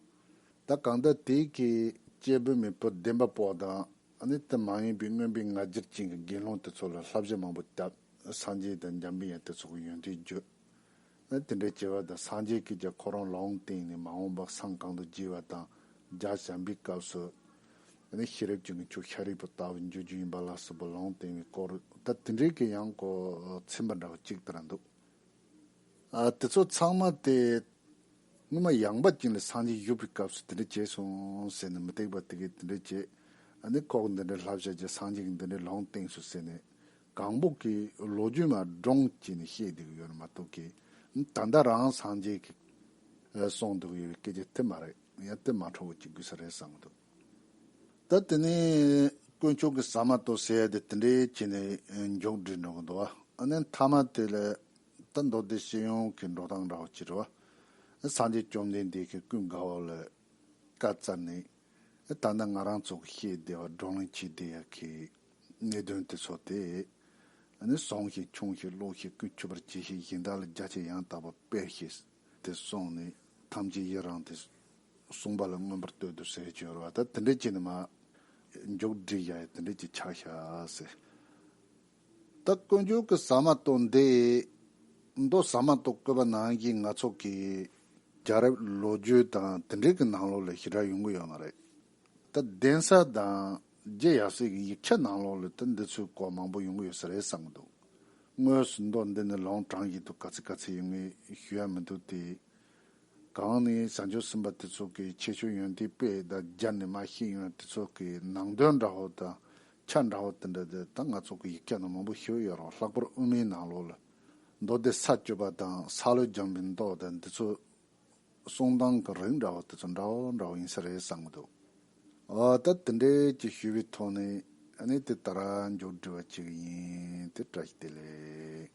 ད་གང་ལྟར་དེ་གི་སྐྱེས་བུ་མེད་པོ་བདེན་པ་པོ་དང་། ཨ་ནི་དེ་མ་ཡིན་པའི་མངོན་པའི་ང་རྒྱལ་ཅན་གྱི་དགེ་སློང་དེ་ཚོ་ལ་བསླབ་བྱ་མང་པོ་བཏབ། སངས་རྒྱས་དང་འཇམ་པའི་དབྱངས་དེ་ཚོ་གི་ཡོན་ཏན་བརྗོད། ཨ་དེ་འདྲའི་བྱས་པ་དང་། སངས་རྒྱས་ཀྱིས་ཀྱང་ཁོ་རང་ལུང་བསྟན་ནས་མ་འོངས་པར་སངས་གང་དུ་རྒྱས་པ་དང་། རྒྱ་བྱམས་པའི་སྐབས་སུ་ཨ་ནི་ཤེས་རབ་ཀྱི་མངོན་ཕྱོགས་ཤཱ་རིའི་བུ་ལྟ་བུར་འགྱུར་རྒྱུ་ཡིན་པ་ལ་སོགས་པ་ལུང་བསྟན་པའི་སྐོར། ད་དེ་འདྲའི་གི་ཡང་ཁོ་ཚན་པ་འདྲ་བོ་གཅིག་དེ་རང་འདུག་ཨ་དེ་ཚོ་ཚང་མ་དེ་སྔོན་མ་ཡངས་པ་ཅན་ལ་སངས་རྒྱས་བཞུགས་པའི་སྐབས་སུ་དེ་འདྲ་བྱས་སོང་ཟེར་ནས་མུ་སྟེགས་པ་དེ་གིས་དེ་འདྲ་བྱས། ཨ་ནི་ཁོ་གིས་འདི་འདྲའི་བསླབ་བྱ་བྱས། སངས་རྒྱས་ཀྱིས་འདི་འདྲའི་ལུང་བསྟན་སོང་ཟེར་ནས་གང་པོ་གིས་ལོ་རྒྱུས་མར་སྒྲུང་བྱས་ནས་བཤད་བསྡད་ཀྱི་ཡོད་རེད་མ་གཏོགས་ཀྱི། ད་ལྟ་རང་སངས་རྒྱས་ཀྱིས་ཨ་གསུངས་བསྡད་ཀྱི་ཡོད་པའི་སྐད་ཆ་དེ་མ་རེད། ཡང་དེ་མ་འཕྲོ་བོ་ཅིག་དགོས་ས་རེད་བསམ་གྱི་འདུག་ད་དེ་ནས་དཀོན་མཆོག་གི་ཟ་མ་ཏོག་ཟེར་ཡ་དེ་དེ་འདྲའི་བྱས་ནས་མཇུག་སྒྲིལ་འགྲོ་གི་འདུག་ཨ་ནི་མཐའ་མ་དེ་ལ་ད་མདོ་སྡེ་སྤྱི་ཡོངས་ཀྱི་འགྲོ་སྟངས་འདྲ་བོ་ཅིག་རེད་བ། སངས་རྒྱས་བཅོམ་ལྡན་འདས་ཀྱིས་ཀུན་དགའ་བོ་ལ་བཀའ་སྩལ་ནས། ད་ལྟ་ང་རང་ཚོ་གི་བཤད་བསྡད་པ་བགྲོ་གླེང་བྱེད་བསྡད་ཡ་གི་གནད་དོན་དེ་ཚོ་དེ། ཨ་ནི་བཟང་ཞིང་ཆུང་ཞིང་ལོག་ཞིང་ཀུན་ཆུབ་པར་གྱིས་ཤིག་གཞན་དག་ལ་རྒྱ་ཆེར་ཡང་དག་པར་སྤེལ་ཞིག་དེ་གསུངས་ནས། ཐམས་ཅད་ཡི་རང་དེ་གསུངས་པ་ལ་མངོན་པར་བསྟོད་དོ་ཟེར་གྱི་ཡོད་རེད་བ། ད་དེ་འདྲ་བྱས་ནས་མར་མཇུག་སྒྲིལ་ཡ་དེ་འདྲ་ཅིག་ཆགས་ཤག་ཟེར། ད་དཀོན་མཆོག་གི་ཟ་མ་ཏོག་འདི། མདོ་ཟ་མ་ཏོག་བཀོད་པ་ནང་བཞིན་ང་ཚོ་གི་རྒྱལ་རབས་ལོ་རྒྱུས་དང་དེ་འདྲའི་གི་ནང་ལོགས་ལ་ཞེ་དྲག་ཡོང་གི་ཡོད་མ་རེད། ད་གདན་ས་དང་རྗེ་ཡབ་སྲས་ཀྱི་ཡིག་ཆ་ནང་ལོགས་ལ་ད་འདི་ཚོའི་སྐོར་མང་པོ་ཡོང་གི་ཡོད་ས་རེད་བསམ་གྱི་འདུག་དངོས་སུ་མདོ་འདི་ནི་ལུང་དྲངས་ཀྱི་འདུག་ག་ཚོད་ག་ཚོད་ཡོང་ངེས་ཞུ་ཡ་མི་འདུག་སྟེ། གང་ནས་བྱང་ཆུབ་སེམས་དཔའ་དེ་ཚོ་གི་ཁྱད་ཆོས་ཡོན་ཏན་དཔེ་དང་སྦྱར་ནས་མར་བཤད་ཡོང་དེ་ཚོ་གི་ནང་དོན་འདྲ་བོ་དང་ཆ་འདྲ་བོ་དེ་འདྲ་དེ་ད་ང་ཚོ་གི་ཡིག་ཆ་ནང་མང་པོ་ཞིག་ཡོད་རེད། ལྷག་པར་དབུ་མའི་ནང་ལོགས་ལ་མདོ་སྡེ་ས་བཅུ་པ་དང་ས་ལེ་སྦྱངས་པའི་མདོ་དང་འདི་ཚོ་གསུང་སྟངས་ཀྱི་རིགས་འདྲ་བོ་དེ་ཚོ་འདྲ་བོ་འདྲ་བོ་ཡིན་ས་རེད་བསམ་གྱི་འདུག་ཨ་ད་དེ་འདྲའི་ཅིག་ཞུས་པའི་ཐོག་ནས་ཨ་ནི་དེ་ལྟར་མཇུག་སྒྲིལ་བ་ཅིག་ཡིན། དེ་བཀྲ་ཤིས་བདེ་ལེགས།